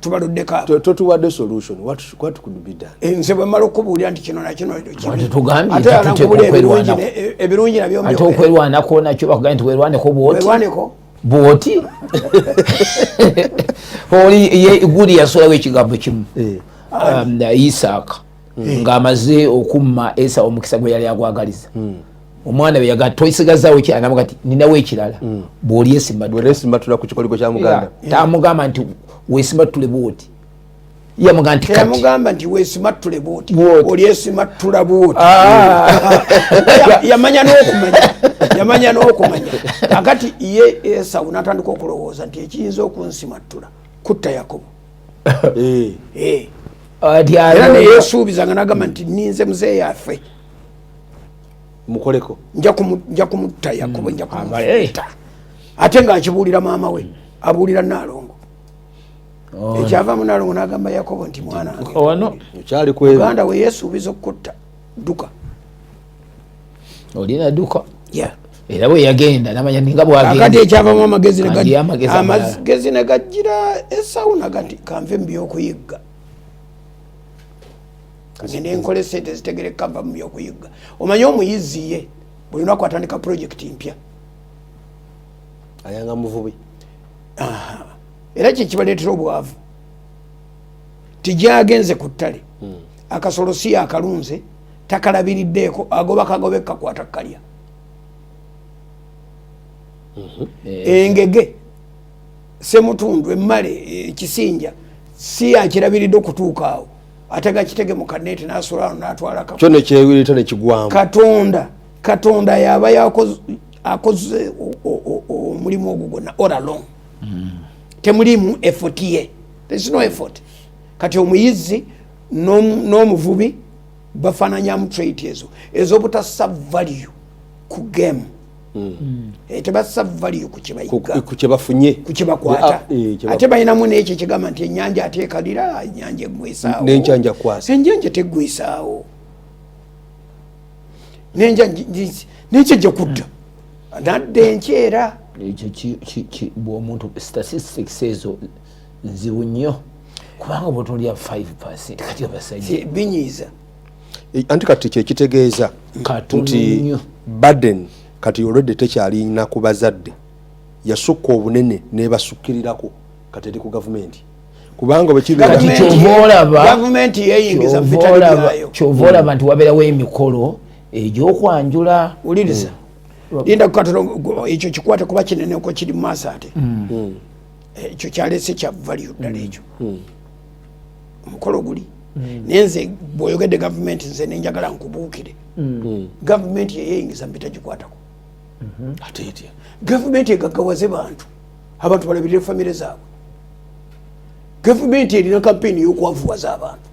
Tubaluddeko abo. Totuwadde solution. What could be done? Nze bwe mmala okubuulira nti kino nakino kibi. Ate tugambye Ate nti tuteekwa nankubulira ebirungi okwerwanako. ebirungi nabyo Ate mbyogere. okwerwanako nakyo bakugambye nti werwaneko bwoti. Werwaneko. Bwoti oli ye guli yasolawo ekigambo kimu. Isaaka ng'amaze okumma Esa omukisa gwe yali agwagaliza omwana we, yaga tosigazaawo ekirala, namuga nti ninawo ekirala bw'oli esimatula. Bw'oneesimatula ku kikoligo kya muganda. Tamugamba nti weesimatule bwoti, yamugamba nti kati Teyamugamba nti weesimattule bwoti. Bw'oti. Oli esimattula bwoti. Ah. Yamanya n'okumanya, yamanya n'okumanya. Kakati ye Esawu n'atandika okulowooza nti ekiyinza okunsimattula kutta Yakobo. Ati Era neyesuubiza nga nagamba nti ninze muzeeyi afe. Mukoleko. Nja kumutta Yakobo, nja kumutta, ate ng'akibuulira maama we, abuulira Naalongo. Ekyavamu, Naalongo n'agamba Yakobo nti mwana wange, Wano okyali ku ebyo. Uganda weyesuubiza okukutta, dduka. Olina duka. Yeah. Era bwe yagenda namanya ninga Akati bwagenda. ekyavamu amagezi ne Kandi amagezi amalala. Amagezi ne gajjira Esawu nagati kanve mu byokuyigga, ngende nkole sente zitegereka, nva mu byokuyigga. Omanye omuyizi ye buli lunaku atandika projekiti mpya. Ayanga muvubi. Era kyekibaleetera obwavu, tijyagenze ku ttale, akasolo si akalunze, takalabiriddeeko, agoba kagobe kakwata kalya. Engege, semutundu, emmale, ekisinja si akirabiridde okutuuka awo, ate gakitege mu kaneeti nasula ano natwala Kyo nekyewirita nekigwamu. Katonda yaba akoze omulimu ogwo gwonna all along, temulimu effort ye, there's no effort. Kati omuyizi n'omuvubi bafaananyamu trait ezo ez'obutassa value ku game. Tebassa value ku kyebayiga. Ku kyebafunye. Ku kyebakwata. Ate balinamu n'ekyo ekigamba nti ennyanja ate ekalira, ennyanja eggwisaawo. N'enkyanja kwasa. Ennyanja teggwisaawo, nenkya kudda nadda enkyera. Ekyo bw'omuntu statistics ezo nzibu nnyo, kubanga bwotulya 5 kati abasajja Binyiiza. Anti kati kyekitegeeza Katono nti nnyo. Burden kati olwedde tekyalina ku bazadde, yasukka obunene nebasukkirirako, kati eri ku gavumenti, kubanga bwekibeera Kati kyova olaba Gavumenti yeeyingiza mu kyova bitali olaba byayo. Kyova olaba nti wabeerawo emikolo egy'okwanjula. Wuliriza, linda kukatono, ekyo kikwate kuba kineneko kiri mu maaso, ate ekyo kyalese kya value ddala. Ekyo omukolo guli, naye nze bw'oyogedde gavumenti, nze nenjagala nkubuukire. Gavumenti yeyeyingiza mu bitagikwatako. Ate etya? Gavumenti egaggawaze bantu, abantu balabirire famire zaabwe. Gavumenti erina kampeyini y'okwavuwaza abantu.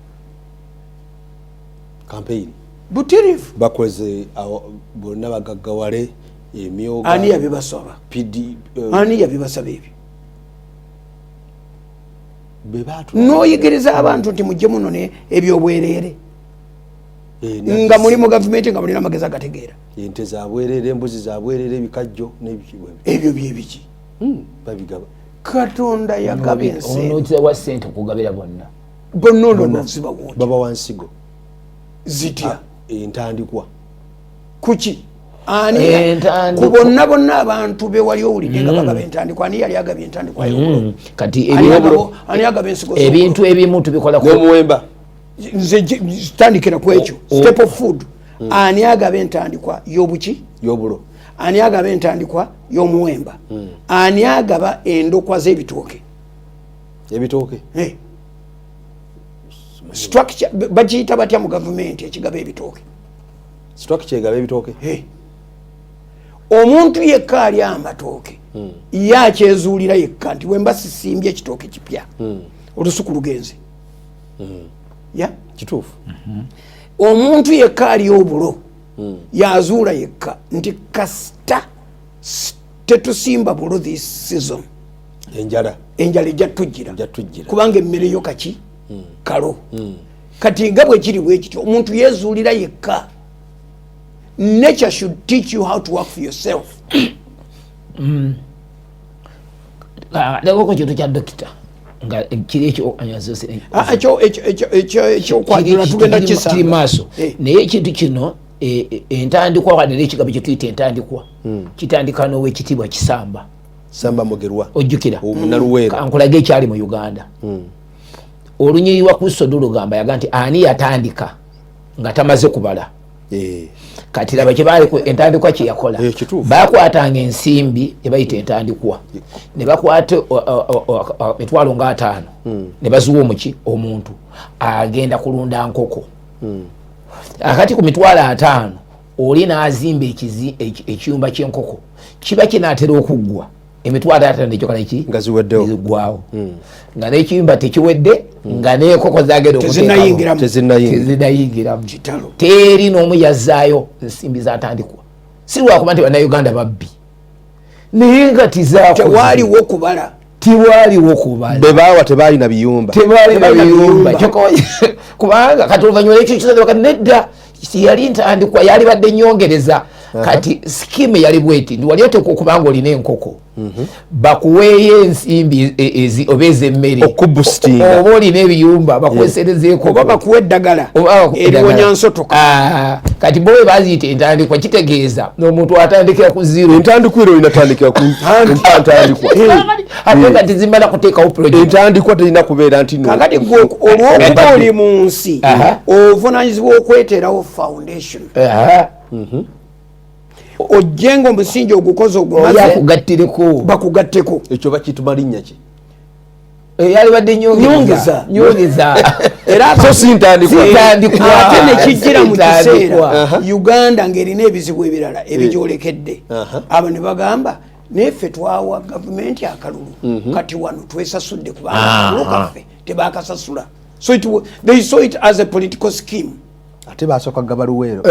Kampeyini? Butirifu. Bakoze bonna bagaggawale, emyoga. Ani yabibasaba? PD Ani yabibasaba ebyo? Be N'oyigiriza abantu nti mujje muno ne ebyobwereere nga muli mu gavumenti, nga mulina amagezi agategeera. Ente zabwerere, embuzi zabwerere, ebikajjo n'ebiki. Ebyo byebiki? Babigaba. Katonda yagaba ensi eno. Onokiwa sente okugabira bonna. Bonna olwonozibawooti. Baba wansigo. Zitya? Entandikwa. Kuki? Ku bonna bonna abantu be wali owulidde nga bagaba entandikwa, ani yali agabye entandikwa y'obulo? Kati Ani agaba ensigo? Ebintu ebimu tubikola. N'omuwemba. Nze tandikira ku ekyo, staple food. Ani agaba entandikwa y'obuki? Y'obulo. Ani agaba entandikwa y'omuwemba? Ani agaba endokwa z'ebitooke? Ebitooke? Structure bagiyita batya mu gavumenti ekigaba ebitooke? Structure egaba ebitooke? Omuntu yekka ali amatooke ye akyezuulira yekka nti bwemba sisimbye ekitooke kipya, olusuku lugenze ya. Kituufu. Omuntu yekka ali obulo yazuula yekka nti kasita tetusimba bulo this season, enjala. Enjala ejja tujjira. Ejja tujjira. Kubanga emmere yo kaki kalo. Kati nga bwe kiri bwe kityo, omuntu yezuulira yekka. Nature should teach you how to work for yourself. Leko kintu kya dokita nga kiri ekyo. Ah, ekyo ekyokwajula tugenda kiri kisanga maaso. Naye ekintu kino, entandikwa wadde ekigambo kyetuyita entandikwa kitandika n'owekitiibwa Kisamba. Samba Mugerwa. Ojjukira? Naluweero. Nkulaga ekyali mu Uganda. Olunyiriri lwa Kristo lulugamba, yaga nti ani yatandika nga tamaze kubala? Kati laba kyebaali entandikwa kyeyakola. Kituufu. Bakwatanga ensimbi ebayita entandikwa ne bakwata emitwalo nga 50 ne baziwa omuki omuntu agenda kulunda nkoko. Akati ku 50,000 oli n'azimba ekiyumba ky'enkoko, kiba kinaatera okuggwa, 50,000 ekyo kale ki Nga ziweddewo. Ziggwawo nga n'ekiyumba tekiwedde, nga n'enkoko zagenda okuteekamu Tezinnayingiramu. Tezinnayingira. Tezinnayingiramu. Kitalo. Teri n'omu yazzaayo nsimbi zatandikwa. Si lwakuba nti Bannayuganda babbi, naye nga tizakoze. Tewaaliwo kubala. Tiwaaliwo kubala. Be baawa tebaalina biyumba. Tebalina Tebalina biyumba. biyumba. Kyokka kubanga kati oluvanyuma ekyo kisabaka nedda, yali ntandikwa yali badde nyongereza. Kati scheme yali bweti nti wali oteekwa okuba nga olina enkoko, bakuweeyo ensimbi oba ez'emmere Okuboostinga. Oba olina ebiyumba, bakuwesereza enkoko. Oba bakuwa eddagala Oba eriwonya nsotoka. Ah, kati bo bwe baziyita entandikwa, kitegeeza omuntu atandikira ku zero. Entandikwa era olina tandikira ku ntandikwa. Ate nga tezimala kuteekawo project. Entandikwa terina kubeera nti no Kakati gwe olwokuba oli mu nsi, ovunanyizibwa okweterawo foundation, ojje nga omusingi ogukoze, oli ogumaze, akugattireko. Bakugatteko. Ekyo bakituma linnya ki? Yalibadde Nyongeza. nyongeza, nyongeza. Era So si ntandikwa. Sintandikwa. Ate nekijjira mu Sintandikwa. kiseera Uganda ng'erina ebizibu ebirala ebigyolekedde. Abo ne bagamba, naye ffe twawa gavumenti akalulu, kati wano twesasudde kubanga akalulu kaffe tebakasasula. So they saw it as a political scheme. Ate basooka gaba Luweero.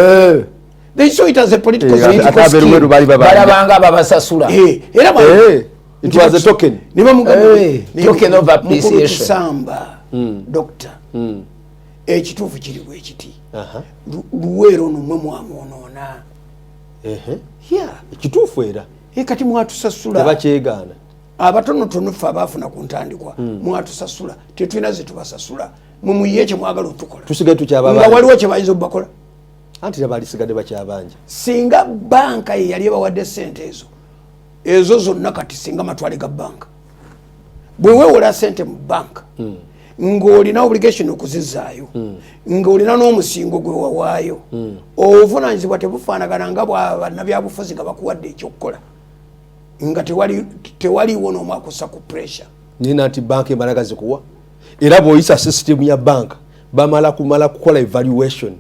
They saw it as a political Eh, scheme. ate aberuweru baali babanja. Balabanga babasasula. Era It was a token. Ne bamugamba, Token of Mukulu appreciation. Kisamba, dokita, ekituufu kiri bwe kiti. Luweero ono mwe mwamwonoona. Yeah. Ekituufu era. Kati mwatusasula. Tebakyegaana. Abatonotono ffe abaafuna ku ntandikwa, mwatusasula, tetulina ze tubasasula. Mwe muyiye kyemwagala otukola. Tusigaye Nga tukyababanja. waliwo kye bayinza obubakola. Anti era balisigadde bakyabanja. Singa banka ye yali ebawadde sente ezo, ezo zonna kati singa matwale ga banka. Bwe weewola sente mu banka ng'olina obligation okuzizaayo, ng'olina n'omusingo gwe wawaayo, obuvunanyizibwa tebufaanagana nga bwa bannabyabufuzi nga bakuwadde ekyokukola, nga tewaliwo n'omu akussa ku pressure. Nina nti banka emala gazikuwa, era bw'oyisa system ya banka bamala kumala kukola evaluation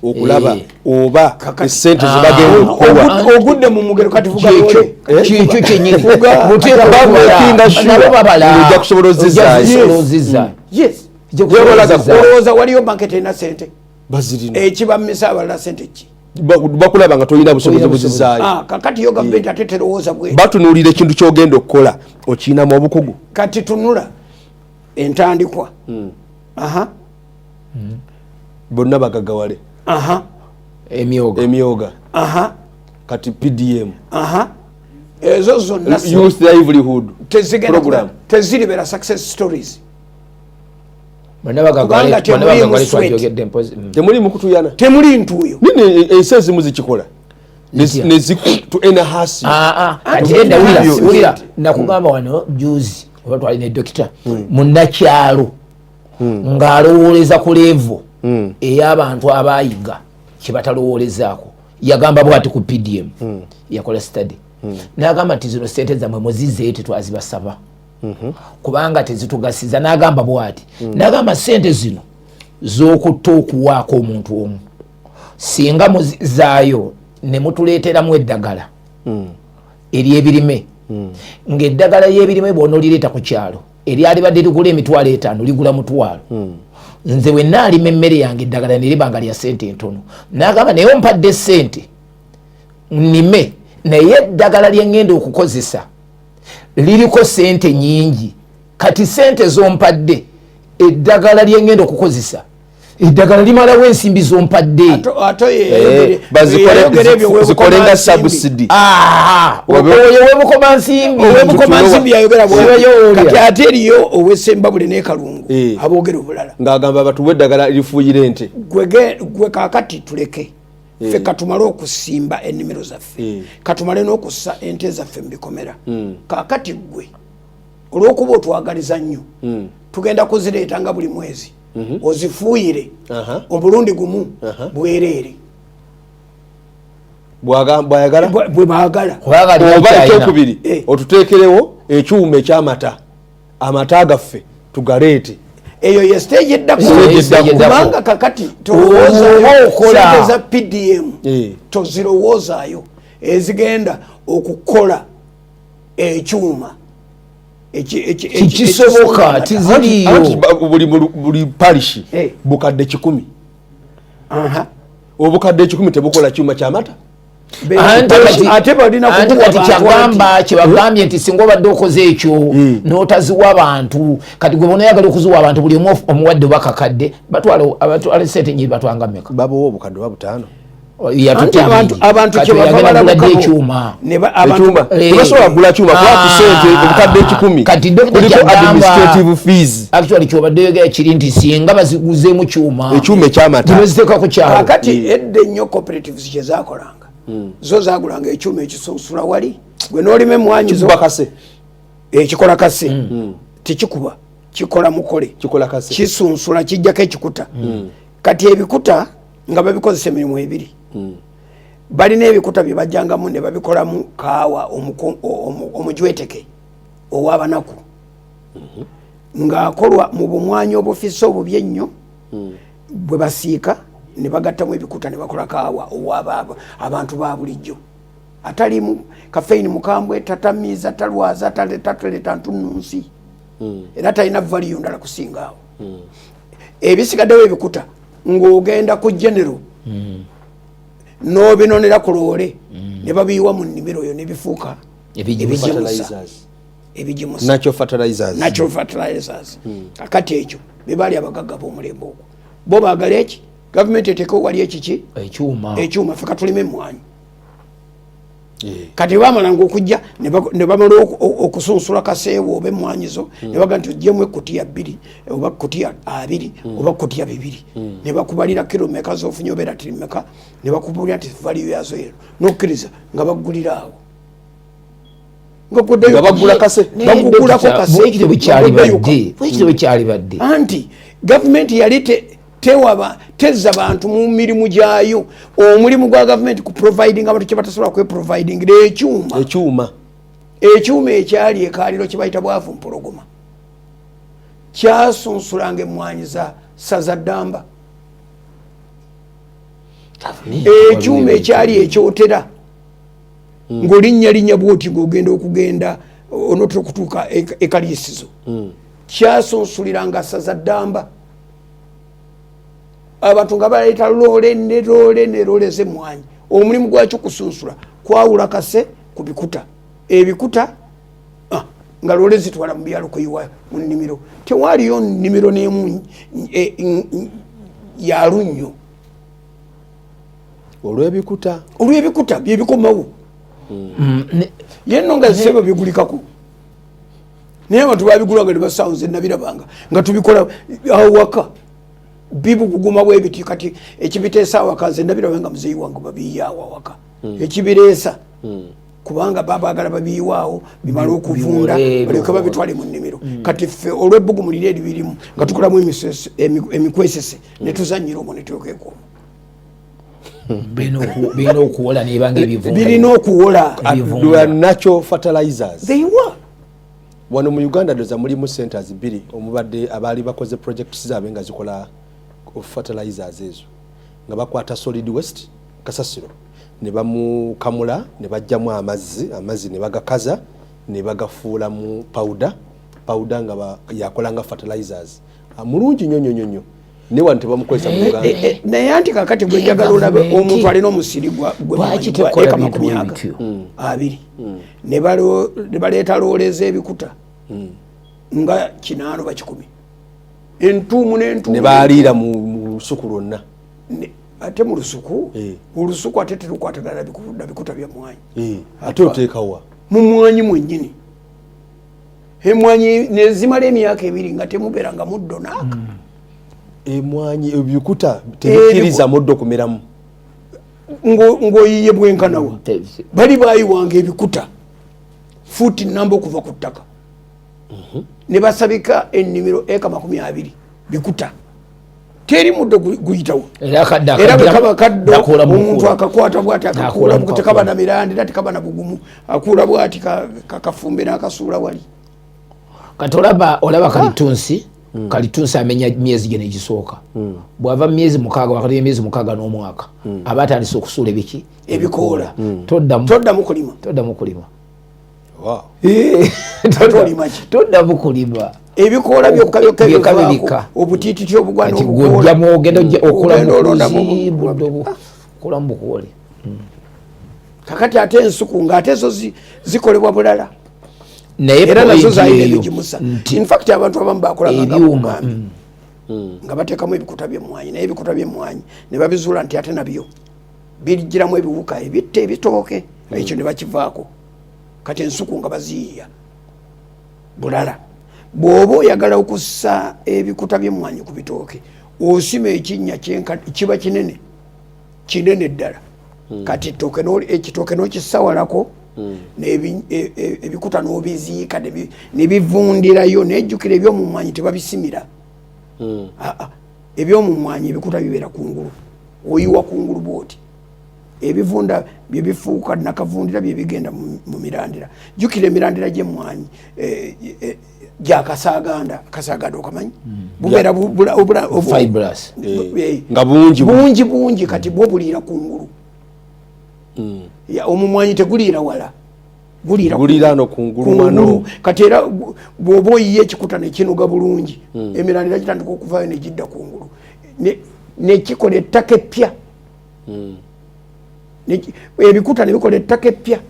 okulaba oba esente zebagenda okukowa. Ogudde mu mugero, kati vuga Kyekyo. loole. Kyekyo kyenyini. Vuga. Buteeka Bamakinga okubala. sure Nabo babala. ng'ojja kusobola ozizaayo. Ojja kusobola ozizza. Yes. Ojja kusobola ozizza. Olowooza waliyo banka eterina sente? Bazirina. Ekibamisa abalala sente ki? Bakulaba nga tolina busobozi Tolina buzizaayo. Ah, kakati yo gavumenti ate terowooza bwe Batunuulira ekintu kyogenda okukola, okiyinamu obukugu. Kati tunula entandikwa. Aha. Bonna bagaggawale. Emyoga. Emyoga. Kati PDM. Aha, ezo zonna Youth livelihood tezigenda program. Teziribeera success stories. Bonna bagaggawale. Kubanga Bonna temuliimu bagaggawale sweat. Twajogedde mpozi. Temuli mukutuyana. Temuli ntuuyo. Nini, ensi ezimu zikikola. Kati edda wulira nakugamba wano juzi oba twali ne dokita munnakyalo ng'alowooleza ku level ey'abantu abayiga kyebatalowoolezaako. Yagamba bwati ku PDM, yakola study n'agamba nti zino sente zammwe muzizeeyo, tetwazibasaba kubanga tezitugasiza. N'agamba bwati, n'agamba sente zino z'okutta okuwaako omuntu omu, singa muzizaayo ne mutuleeteramu eddagala eryebirime, ng'eddagala ly'ebirime bw'onoolireeta ku kyalo eryalibadde ligula 50,000 ligula 1,000, nze bwe naalima emmere yange eddagala ne liba nga lya sente entono. N'agamba naye ompadde sente nnime, naye eddagala lye ŋŋenda okukozesa liriko sente nyingi. Kati sente zompadde, eddagala lye ŋŋenda okukozesa, eddagala limalawo ensimbi zompadde. Zikole nga subsidy. Oyo webukoma nsimbi. Owebukoma nsimbi yayogera kati, ate eriyo owesembabule nekalungu aboogera obulala. Ng'agamba batuwe eddagala lifuuyira ente. Gwe kakati tuleke ffe katumale okusimba ennimiro zaffe, katumale n'okussa ente zaffe mu bikomera. Kakati gwe olw'okuba otwagaliza nnyo, tugenda kuzireeta nga buli mwezi ozifuuyire omulundi gumu bwereere. Bwayagala. Bwe baagala. Oba ekyokubiri, otuteekerewo ekyuma ekyamata, amata gaffe tugaleete. Eyo ye stage eddakubanga kakati tolowoozaayo sente za PDM, tozirowoozaayo ezigenda okukola ekyuma. Kisoboka, tiziriyo. Buli parish bukadde 100. Obukadde 100 tebukola kyuma kyamata. Ate balina Anti kati kyagamba kyebagambye nti singa obadde okoze ekyo n'otaziwa abantu, kati gwe bonaayagala okuziwa abantu buli omu omuwadde oba kakadde, batwala sente nyingi, batwanga meka? Babawa obukadde oba butaano. Abantu kyebava balabuka ekyuma. Tebasobola kugula kyuma kuba ku sente obukadde 100 Kati kuliko administrative fees. Actually kyobadde oyogera kiri nti singa baziguzeemu kyuma, ekyuma ekyamata, tebaziteeka ku kyalo. Kakati edda ennyo cooperatives kyezakolanga, zo zagulanga ekyuma ekisunsula wali gwe n'olima emwanyi zo. Kase. Ekikola kase, tekikuba, kikola mukole. Kikola kase. Kisunsula, kijjako ekikuta. Kati ebikuta nga babikozesa emirimu ebiri. Balina ebikuta bye bajjangamu ne babikolamu kaawa omujweteke ow'abanaku, ng'akolwa mu bumwanyi obufise obubi ennyo bwe basiika ne bagattamu ebikuta ne bakola kaawa ow'aba abantu ba bulijjo atalimu caffeine, mukambwe, tatamiiza, talwaza, tataleeta ntunnunsi, era talina value ndala kusinga awo. Ebisigaddewo ebikuta ng'ogenda ku General n'obinonera ku loole ne babiyiwa mu nnimiro yo ne bifuuka ebigimusa. Ebigimusa, ebigimusa. Natural fertilizers. Natural fertilizers. Kakati ekyo bebaali abagagga b'omulembe ogwo, bo baagala eki gavumenti etekewo wali ekiki? Ekyuma. Ekyuma. Ffe katulime emmwanyi. Kati bamalanga okujja ne bamala okusunsula kaseewo oba emmwanyi zo, ne baga nti oggyemu ekutiya 2 oba kutiya 20 oba kutiya 2, ne bakubalira kiro meka zofunye oba eratiri meka, ne bakubulira nti value yazo ero, nokkiriza nga baggulira awo. Nga bagula kase. Bagugulako kase. Bwekityo bwekyalibadde, bwekityo bwekyalibadde. Anti gavumenti yali tewaba tezza bantu mu mirimu gyayo. Omulimu gwa gavumenti ku providing abantu kyebatasobola kweprovidingira, ekyuma. Ekyuma. Ekyuma ekyali ekaliro kyebayita bwavu mpologoma kyasunsulanga emwanyi za saza ddamba. Ekyuma ekyali ekyotera ng'olinnya linnya bwoti ng'ogenda okugenda onotera okutuuka ekaliisizo kyasunsuliranga saza ddamba. Abantu nga baleeta loole ne loole ne loole z'emmwanyi. Omulimu gwakyo kusunsula, kwawula kase ku bikuta. Ebikuta nga loole zitwala mu byalo kuyiwa mu nnimiro. Tewaaliyo nnimiro n'emu ya lunnyo. Olw'ebikuta. Olw'ebikuta byebikomawo. Ye nno nga sebo bigulikako, naye abantu babigulanga ne basawo. Nze nabirabanga nga tubikola awo waka. Bibuguma bwe biti. Kati ekibiteesa awaka, nze ndabirawe nga muzeeyi wange babiyiye awo awaka. Ekibireesa kubanga babaagala babiyiwaawo bimale okuvunda, biwole, balyoke babitwale mu nnimiro. Kati ffe olw'ebbugumu liri eribirimu nga tukolamu emikwesese ne tuzanyira omwo ne twekweka omwo. Birina okuwola nebanga ebivunda. Birina okuwola. Ebivunda. They are natural fertilizers. They were. Wano mu Uganda ndoza mulimu centers bbiri omubadde abaali bakoze projects zaabwe nga zikola fertilizers ezo, nga bakwata solid waste, kasasiro, ne bamukamula ne bajjamu amazzi, amazzi ne bagakaza ne bagafuula mu powder, powder nga yakola nga fertilizers. Ah, mulungi nnyo nnyo nnyo nnyo, naye wano tebamukozesa mu Uganda. Naye anti kakati gwe njagala olabe Gavumenti. omuntu alina omusiri Lwaki gwa tekola eka bintu 20 bwe bityo? 20, ne baleeta loole z'ebikuta nga 8 ba 100, entuumu n'entuumu. Ne baaliira mu lusuku lwonna. Ate mu lusuku. Olusuku ate terukwatagana na bikuta bya mwanyi. Ate oteekawa? Mu mwanyi mwennyini. Emwanyi nezimala emyaka 2 nga temubeera nga muddo naaka. Emwanyi ebikuta tebikkiriza muddo kumeramu. Ng'oyiye bwenkanawa? Bali bayiwanga ebikuta fuuti namba okuva ku ttaka ne basabika ennimiro eka 20 bikuta, teri muddo guyitawo. Era akadde Era bwe akajja kaba kaddo, nakuula mu omuntu kuula. akakwata bwati, Nakuula akakuula, mu tekaba kakuula. na mirandira, tekaba na bugumu, akuula bwati kakafumbe n'akasuula wali. Kati olaba kalitunsi, kalitunsi amenya myezi gino egisooka. Bwava mu myezi 6, wakati emyezi 6 n'omwaka, aba atandise okusuula ebiki? Ebikoola. Toddamu. Toddamu kulima. Toddamu kulima. Ate olima ki? Toddamu kulima. Ebikoola byokka byokka Byokka bivaako. bibika. Obutiititi obugwa Kati n'obukoola. gwojjamu ogenda okula Ogenda olondamu mukuzi buddo okula mu bukoole. Kakati ate ensuku ng'ate zo zikolebwa bulala. Naye Era nazo point zalina eyo ebigimusa. nti In fact abantu abamu bakolanga nga ebyuma, bugambye nga bateekamu ebikuta by'emmwanyi, naye ebikuta by'emmwanyi ne babizuula nti ate nabyo bijjiramu ebiwuka ebitta ebitooke, ekyo ne bakivaako. Kati ensuku nga baziyiya bulala. Bw'oba oyagala okussa ebikuta by'emmwanyi ku bitooke, osima ekinnya kiba kinene kinene ddala. Kati ekitooke n'okissa walako, ebikuta n'obiziika ne bivundirayo. Nejjukira ebyomumwanyi tebabisimira. Aa, ebyomumwanyi ebikuta bibeera kungulu, oyiwa kungulu bwoti, ebivunda byebifuuka nakavundira byebigenda mu mirandira. Jjukira emirandira gyemwanyi gyakasaganda. Kasaganda okamanyi? Bubeera Fibrous. Nga bungi. Bungi bungi. Kati bwo buliira kungulu. Omumwanyi teguliira wala, guliira Guliira no kungulu wano. Kati era bw'oba oyiye ekikuta nekinuga bulungi, emirandira gitandika okuvaayo negidda kungulu, nekikola ettaka eppya. Ebikuta nebikola ettaka eppya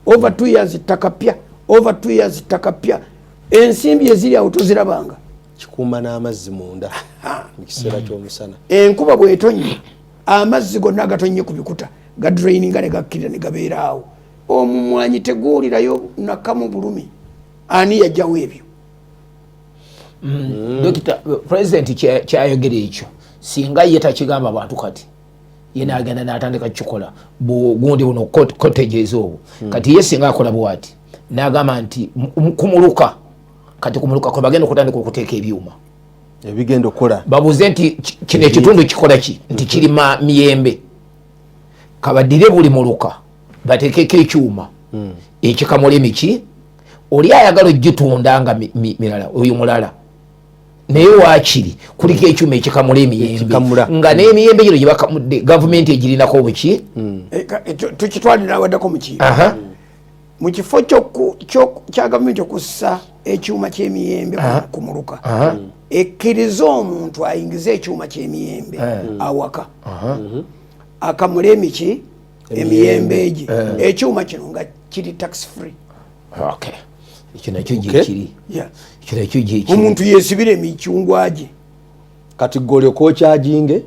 over 2 years, ttaka ppya over 2 years, ttaka ppya. Ensimbi eziri awo tozirabanga. Kikuuma n'amazzi munda mu kiseera ky'omusana. Enkuba bwetonya, amazzi gonna agatonye ku bikuta gadraininga ne gakkirira ne gabeera awo. Omumwanyi teguwulirayo nakamu bulumi. Ani yajjawo ebyo? Dokita, president kyayogera ekyo singa ye takigamba bantu, kati ye nagenda natandika kukikola gundi buno cottages obwo. Kati ye singa akola bwati nagamba nti kumuluka, kati kumuluka kwe bagenda okutandika okuteeka ebyuma ebigenda okukola. Babuuze nti kino ekitundu kikola ki? Nti kirima miyembe. Kabadire buli muluka bateekeko ekyuma ekikamula emiki. Oli ayagala ogitunda nga mirala, oyo mulala, naye waakiri kuliko ekyuma ekikamula emiyembe. Ekikamula. Nga n'emiyembe gino gyebakamudde gavumenti egirinako obuki. Eh, tukitwalira awaddako mukiiko mu kifo kya gavumenti okussa ekyuma ky'emiyembe ku muluka, ekkirize omuntu ayingize ekyuma ky'emiyembe awaka akamule emiki, emiyembe egi. Ekyuma kino nga kiri tax free. Okay, ekyo nakyo gyekiri. Ekyo nakyo gyekiri. Omuntu yesibira emicungwa gye. Kati gwe olyoka okyajinge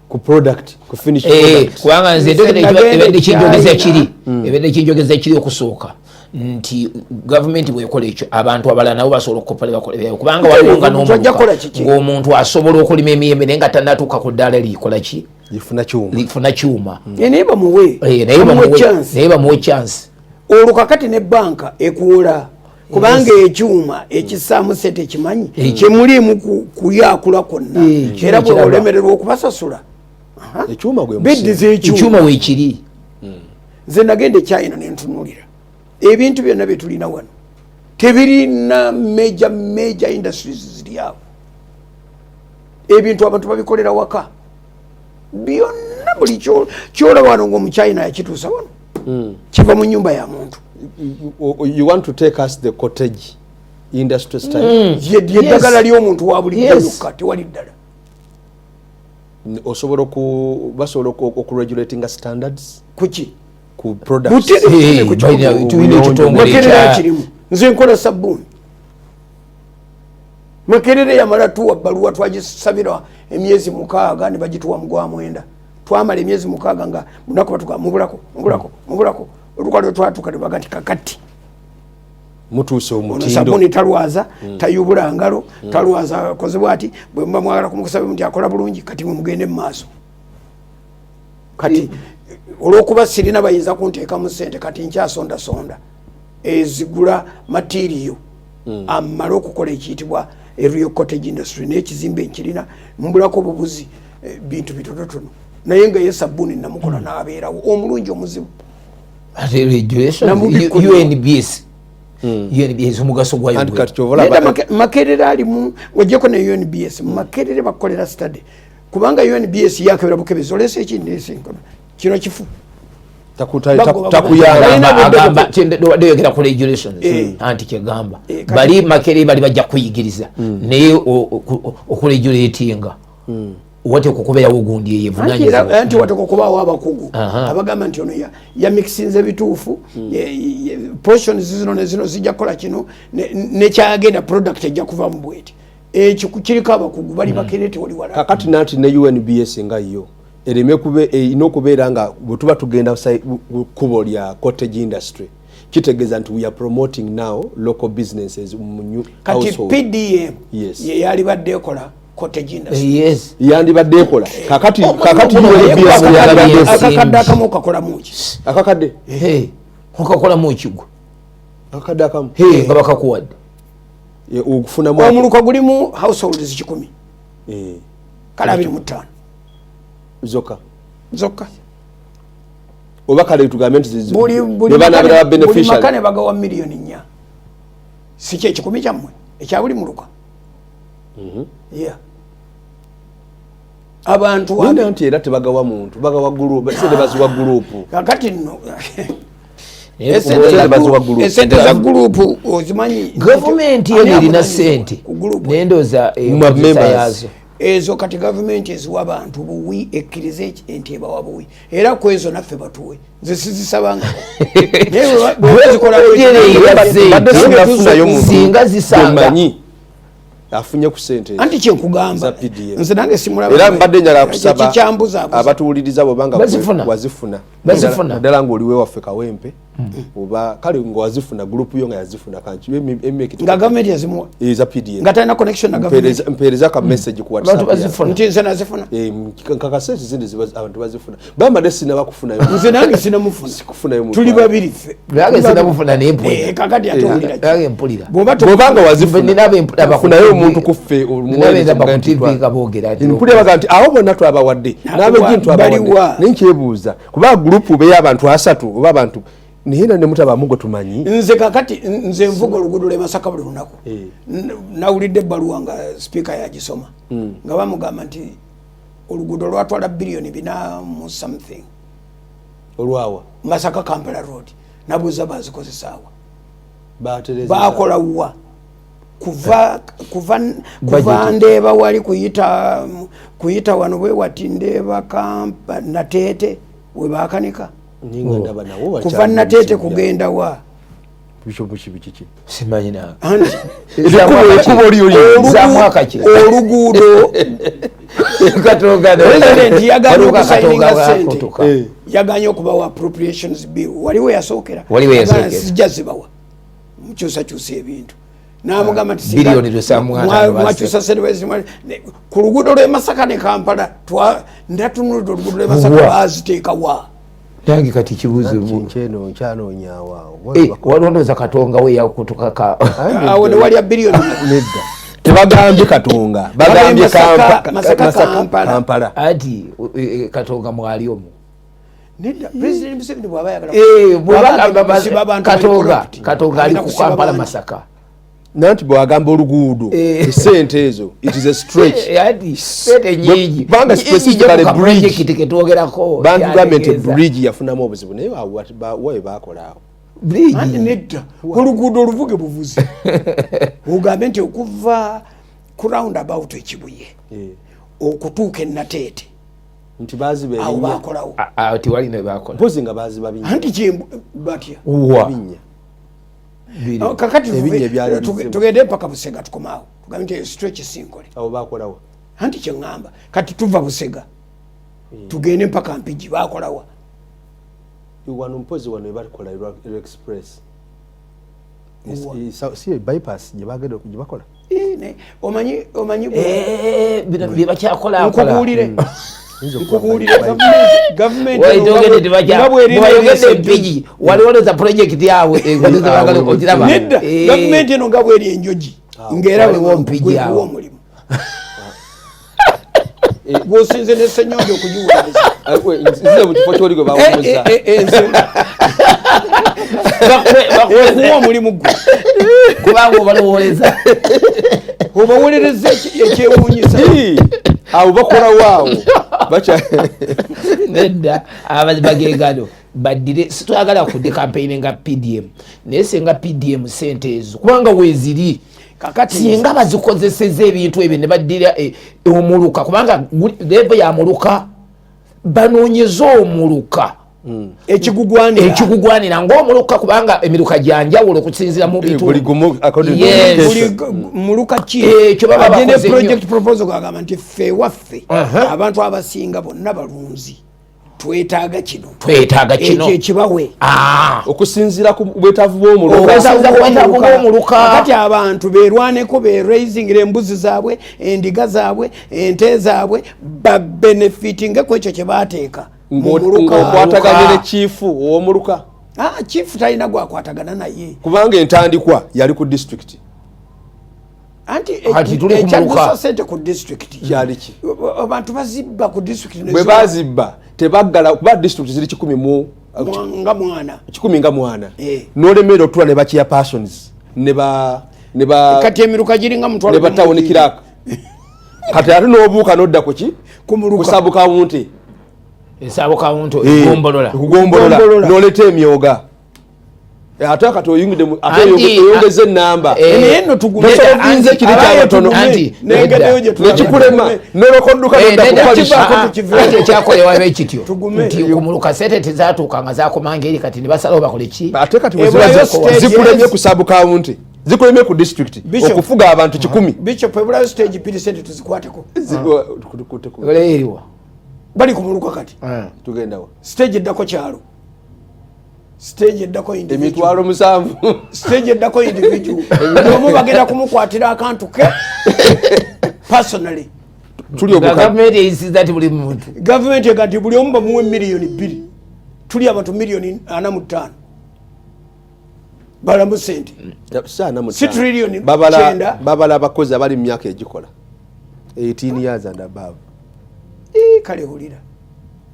ku product, ku finish Eh, product. Kubanga nze Nze ndogera nagenda ebadde kinjogeza e China. kiri, ebadde kinjogeza kiri okusooka. Nti gavumenti bwekola ekyo, abantu abalala nabo basobola okukopa nebakola ebyayo, kubanga waliwo nga ng'omuntu asobola okulima emiyembe naye nga tanatuuka ku ddaala likola ki, lifuna kyuma. Naye bamuwe, naye bamuwe chance. Olwo kakati ne banka ekuwola, kubanga ekyuma ekisaamu sente ekimanyi kyemulimu kuyakula kwonna, era bweolemererwa okubasasula biddiza ekyuma weekiri. Nze nagenda ekyayina nentunulira ebintu byonna byetulina wano, tebirina major major industries ziri awo. Ebintu abantu babikolera waka byonna. Buli kyolaba wano nga omuchina yakituusa wano, kiva mu nyumba ya muntu. You want to take us the cottage industry style? Yeddagala ly'omuntu wa bulijjo yokka, tewali ddala. Osobola, basobola okuregulatinga standards. Kuki? Ku products. Makerere kirimu. Nze nkola sabbuuni. Makerere yamala tuwa bbaluwa, twagisabira emyezi 6 ne bagituwa mu gwa 9. Twamala emyezi 6 nga munaku batuga mubulako, mubulako, mubulako. Olukwalo twatuka ne baga nti kakati mutuuse omutindo. Sabbuuni talwaza, tayubula ngalo, talwaza, akozebwa ati bwe muba mwagala kumukusabe nti akola bulungi. Kati mwe mugende mu maaso. Kati olwokuba sirina bayinza kunteekamu sente, kati nkyasondasonda ezigula material amale okukola ekiyitibwa real cottage industry. Naye ekizimbe nkirina, mbulako obubuzi, bintu bitonotono, naye nga ye sabbuuni namukola n'abeerawo omulungi omuzibu. Ate regulation, UNBS, UNBS omugaso gwayo. Makerere alimu, wajjeko ne UNBS. Makerere bakolera study, kubanga UNBS yakebera bukebezi, olese ekindi kino kifu. Wadde oyogera ku regulations, anti kyegamba bali Makerere bali bajja kuyigiriza, naye okuregulatinga wateekwa okubeerawo gundi eyo. Anti wateekwa okubaawo abakugu abagamba nti ono yamikisinze bituufu, portions zino nezino zijja kukola kino, nekyagenda product ejja kuvamu bweti. Ekyo kiriko abakugu bali Makerere, tewali wala. Kakati nanti ne UNBS nga yo ereme erina okubeera nga bwe tuba tugenda kkubo lya cottage industry, kitegeeza nti we are promoting now local businesses mu Kati PDM yeyalibadde ekola cottage industry. Yes. Yandibadde ekola. Kakati kakati akakadde akamu kakolamu ki? Akakadde okakolamu kigwa. Akakadde akamu. Nga bakakuwadde. Okufunamu omuluka gulimu households 100, kale 25. Zokka? Zokka. Oba kale tugambe nti buli maka ne bagawa miliyoni 4, si kyekikumi kyammwe ekya buli muluka? Yeah, abantu nti era tebagawa muntu, bagawa group, sente baziwa group. Kakati nno esente za group ozimanyi? Gavumenti eno erina sente nendooza yazo. Ezo kati gavumenti eziwa abantu buwi, ekkirize nti ebawa buwi, era ku ezo naffe batuwe. Nze sizisabanga. Singa zisanga Afunye ku sente. Anti kyenkugamba, nze nange simulaba. Era mbadde njagala kusaba abatuwuliriza, bwobanga wazifuna, naddala ngaoliwe waffe Kawempe, oba kale nga wazifuna, group yo nga yazifuna. Nga gavumenti yazimuwa. Eza PDM. Nga talina connection na gavumenti. Mpeereza ka message ku WhatsApp. Bazifuna. Nti nze nazifuna. Nkakase zindi abantu bazifuna, bambadde sinaba kufunayo. Nze nange sinamufuna. Sikufunayo. Tuli babiri ffe. Nange sinamufuna, naye mpulira. Kakati ate owulira? Nange mpulira. Bwobanga wazifuna, funayo omuntu kuffe. Nga boogera. Mpulira baga nti abo bonna twabawadde, n'abegini twabawadde, naye nkyebuuza kuba group beyo abantu 30 oba abantu, naye na nemutabamu gwe tumanyi. Nze kakati nze nvuga oluguudo lwe Masaka buli lunaku. Nawulidde ebbaluwa nga sipiika yagisoma, nga bamugamba nti oluguudo lwatwala biliyoni 4 mu something. Olwawa? Masaka Kampala Road. Nabuuza, bazikozesaawa, bakola wa? Kuva Ndeeba wali kuyita wano bwe wati, Ndeeba Kampa Nateete webakanika, kuva Nateete kugenda wa? Simanyi Oluguudo. Katonga President yagaanye waliwo okusayininga Katonga sente. bwakutuka. Yaganye okubawa appropriations bill. Waliwo yasookera. Waliwo yasookera. Yagamba, sijja zibawa, mukyusakyusa ebintu. Namugamba nti Biliyoni 750 mwakyusa sente ku luguudo lw'e Masaka ne Kampala. Ndatunulidde oluguudo lw'e Masaka, Wa. baziteekawa? Nange kati kibuuzo. Nkyeno nkyanonyawaawo. Waliwo ndowooza Katonga we yakutuka ka Awo ne walya biliyoni. Nedda, tebagambye Katonga, bagambye Masaka, Kampala. Kampala. Anti Katonga mwali omwo. Nedda, President Museveni bw'aba ayagala bw'aba agenda agamba kusiba abantu bali Katonga corrupt, Katonga ali agenda ku kusiba Kampala bangi. Masaka. Nanti bwewagamba oluguudo, esente ezo, it is a stretch. Anti sente nyingi. Kubanga specifically bridge. Project ketwogerako Bantugambye nti yategeeza. bridge yafunamu obuzibu, naye awo wawe bakola awo. Bridge. Anti nedda, oluguudo oluvuge buvuzi, ogambe nti okuva ku roundabout ekibuye okutuuka enateete, Nti baziba awo ebinnya. bakolawo. Awo tiwali ne bakola. Mpozi nga baziba binnya. Anti kyembu batya? Wa Binnya. Biri. Oh, kakati Ebinnya ebyali bizibu. Tugende mpaka Busega, tukomaawo tugambe nti eyo stretch sinkole. Awo bakolawo. Anti kyeŋŋamba, kati tuva Busega tugende mpaka Mpigi, bakolawa? Wano mpozi wano ebakola express. Wa. Si bypass gye bagenda gye bakola. Eh, omanyi Bino bye bakyakola. Nkubuulire. Yinza okuba Nkubuulire, bypass. gavumenti Wayogedde nga bw'erina bwayogedde eriiso Empigi, waliwo za project yaabwe ogiraba. Nedda, gavumenti eno nga bweri enjoji ngaera Waliwo Mpigi gwekuwa awo. omulimu gwosinze ne Senyonjo okugiwuliriza. Ah, nzize mu kifo kyoli gwe bawumuza. Ekuwa omulimu gwe. Kubanga obalowooleza. Obawolereza ekyewuunyisa. Ii, awo bakolawo awo. Nedda, abagegano baddire, sitwagala kudde campaign nga PDM, naye senga PDM sente ezo kubanga weeziri, Kakati singa bazikozeseza ebintu ebyo ne baddira omuluka, kubanga level ya muluka, banoonyeze omuluka ekigugwanira. Ekigugwanira ngaomuluka, kubanga emiruka gyanjawulo okusinziira mu Buli bitundu. gumu according to Yes. location. Buli muluka ki Ekyo baba agende bakoze nnyo. project proposal gagamba nti ffe ewaffe abantu abasinga bonna balunzi, twetaaga kino. Twetaaga kino. Ekyo ekibawe. Ah. Okusinziira ku bwetaavu bw'omuluka. Okusinziira ku bwetaavu bw'omuluka. Kati abantu berwaneko, beraisingira embuzi zaabwe, endiga zaabwe, ente zaabwe, babenefitingeko ekyo kye bateeka mu muluka. Ng'okwataganye ne chief ow'omuluka. Ah, chief talina gwakwatagana naye. Kubanga entandikwa yali ku district. Anti Kati tuli ku ekyaddusa muluka. sente ku disitulikiti, Kyali ki? abantu bazibba ku disitulikiti ne Bwe bazibba tebaggala, kuba district ziri kikumi mu nga mwana. Kikumi nga mwana. Nolemera otula ne bakiya persons ne ba Kati emiruka giringa mutwalo ne ba town clerk. Kati ate n'obuuka n'odda ku ki? Ku muluka. Ku sub county. Esabo kawunto, egombolola. Ekugombolola. Gombolola. N'oleeta emyoga. Ate kati oyingidde ate oyongeza enamba. Naye nno tugume. Tosolvinze Anti- kiri abaye kyabatono. tugume. Anti, Nengedeyo gye tulaba. Nekikulema nolokodduka nodda ku nedda, parish. Kivaako ah, tukiveeko. anti ekyakolewa bwe kityo Tugume. nti kumuluka sente tezatuuka nga zakomanga eri, kati ne basalawo bakole ki? Ate kati bwe Ebulayo ziba stages. zikulemye ku sub county, zikulemye ku district, Bishop. okufuga abantu 100. Bishop, ebulayo stage bbiri, sente tuzikwateko. Ole eriwa? Bali ku muluka kati. Tugendawa? Stage eddako kyalo, stage eddako individual. 70,000. Stage eddako individual, omu bagenda kumukwatira akantu ke personally. Tuli Nga obuka gavumenti eyisiza nti buli muntu Gavumenti ega nti buli omu bamuwe 2 miliyoni. Tuli abantu miliyoni 45, balamu sente. Si trillion Babala kyenda. Babala abakozi abali mu myaka egikola 18 years and above. Ii, kale wulira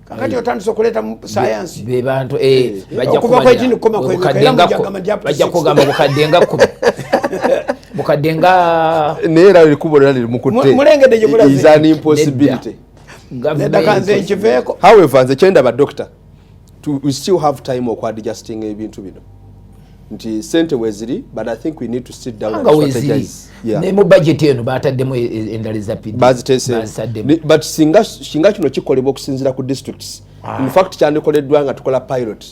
kakati otandise okuleeta mu sayansi. Be bantu bajja Okuva kumalira. ku 18 kukoma ku Bukadde emeka, era nga mujja kugamba nti up to bajja 60. kugamba bukadde nga 10, bukadde nga Naye era ekkubo lyonna lirimukutte. Mulengedde gye mulaze. Is an impossibility. Nedda, kanze nkiveeko. However, nze kyendaba, doctor, we still have time okuadjusting ebintu bino, nti sente weziri, but I think we need to sit down and Nga weziri. strategize. Yeah. Ne mu budget eno bataddemu endala eza PD. Baziteeseemu. Bazitaddemu. But singa kino kikolebwa okusinziira ku districts, in fact kyandikoleddwa nga tukola pilot,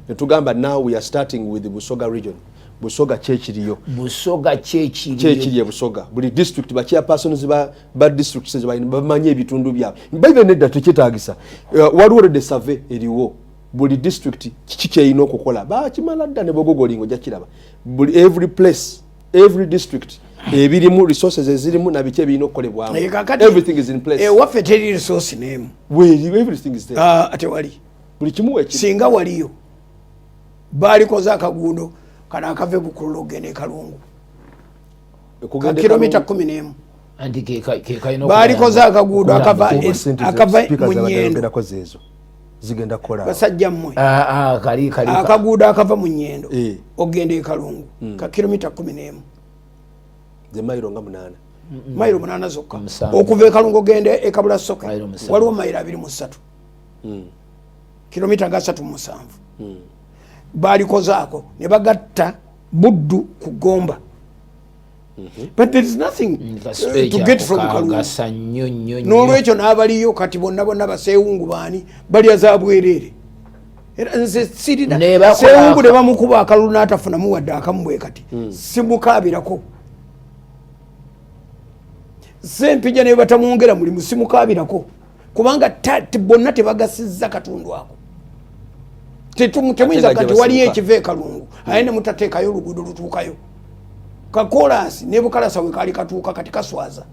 netugamba now we are starting with the Busoga region. Busoga kyekiriyo. Busoga kyekiriyo. Kyekiri e Busoga. Buli district ba chairpersons ba districts balina bamanyi ebitundu byabwe. Bible nedda tekyetaagisa. Waliwo already survey eriwo. Buli district kiki kyerina okukola. Bakimala dda ne bogogolingo ojja kiraba. Buli every place, every district ebirimu resources ezirimu na biki ebirina okukolebwamu. Everything is in place. Ewaffe teri resource n'emu. Weri everything is there. Ah, tewali. Buli kimu wekiri. Singa waliyo balikoze akaguudo kano akava Bukulula okugenda e Kalungu kilomita 11. Balikoze akaguudo akava mu Nyendo. Zigenda kukola. Basajja mmwe. Akaguudo akava mu Nyendo okugenda e Kalungu ka kilomita 11. Ze mayiro nga 8. Mayiro 8 zokka. Okuva e Kalungu ogenda e Kabula Soke waliwo mayiro 23. Kilomita nga 37. Balikozaako ne bagatta Buddu ku Gomba. But there is nothing to get from Kalungu. N'olwekyo n'abaliyo kati bonna bonna baseewungu baani balya za bwereere. Era nze sirina seewungu ne bamukuba akalulu n'atafunamu wadde akamu bwe kati. Simukaabirako. Ssempijja ne batamwongera mulimu simukaabirako. Kubanga bonna tebagasizza katundu ako. Temuyinza kati waliyo ekiva e Kalungu aye ne mutateekayo oluguudo lutuukayo. Kakoolaasi ne Bukalasa we kaali katuuka kati kaswaza.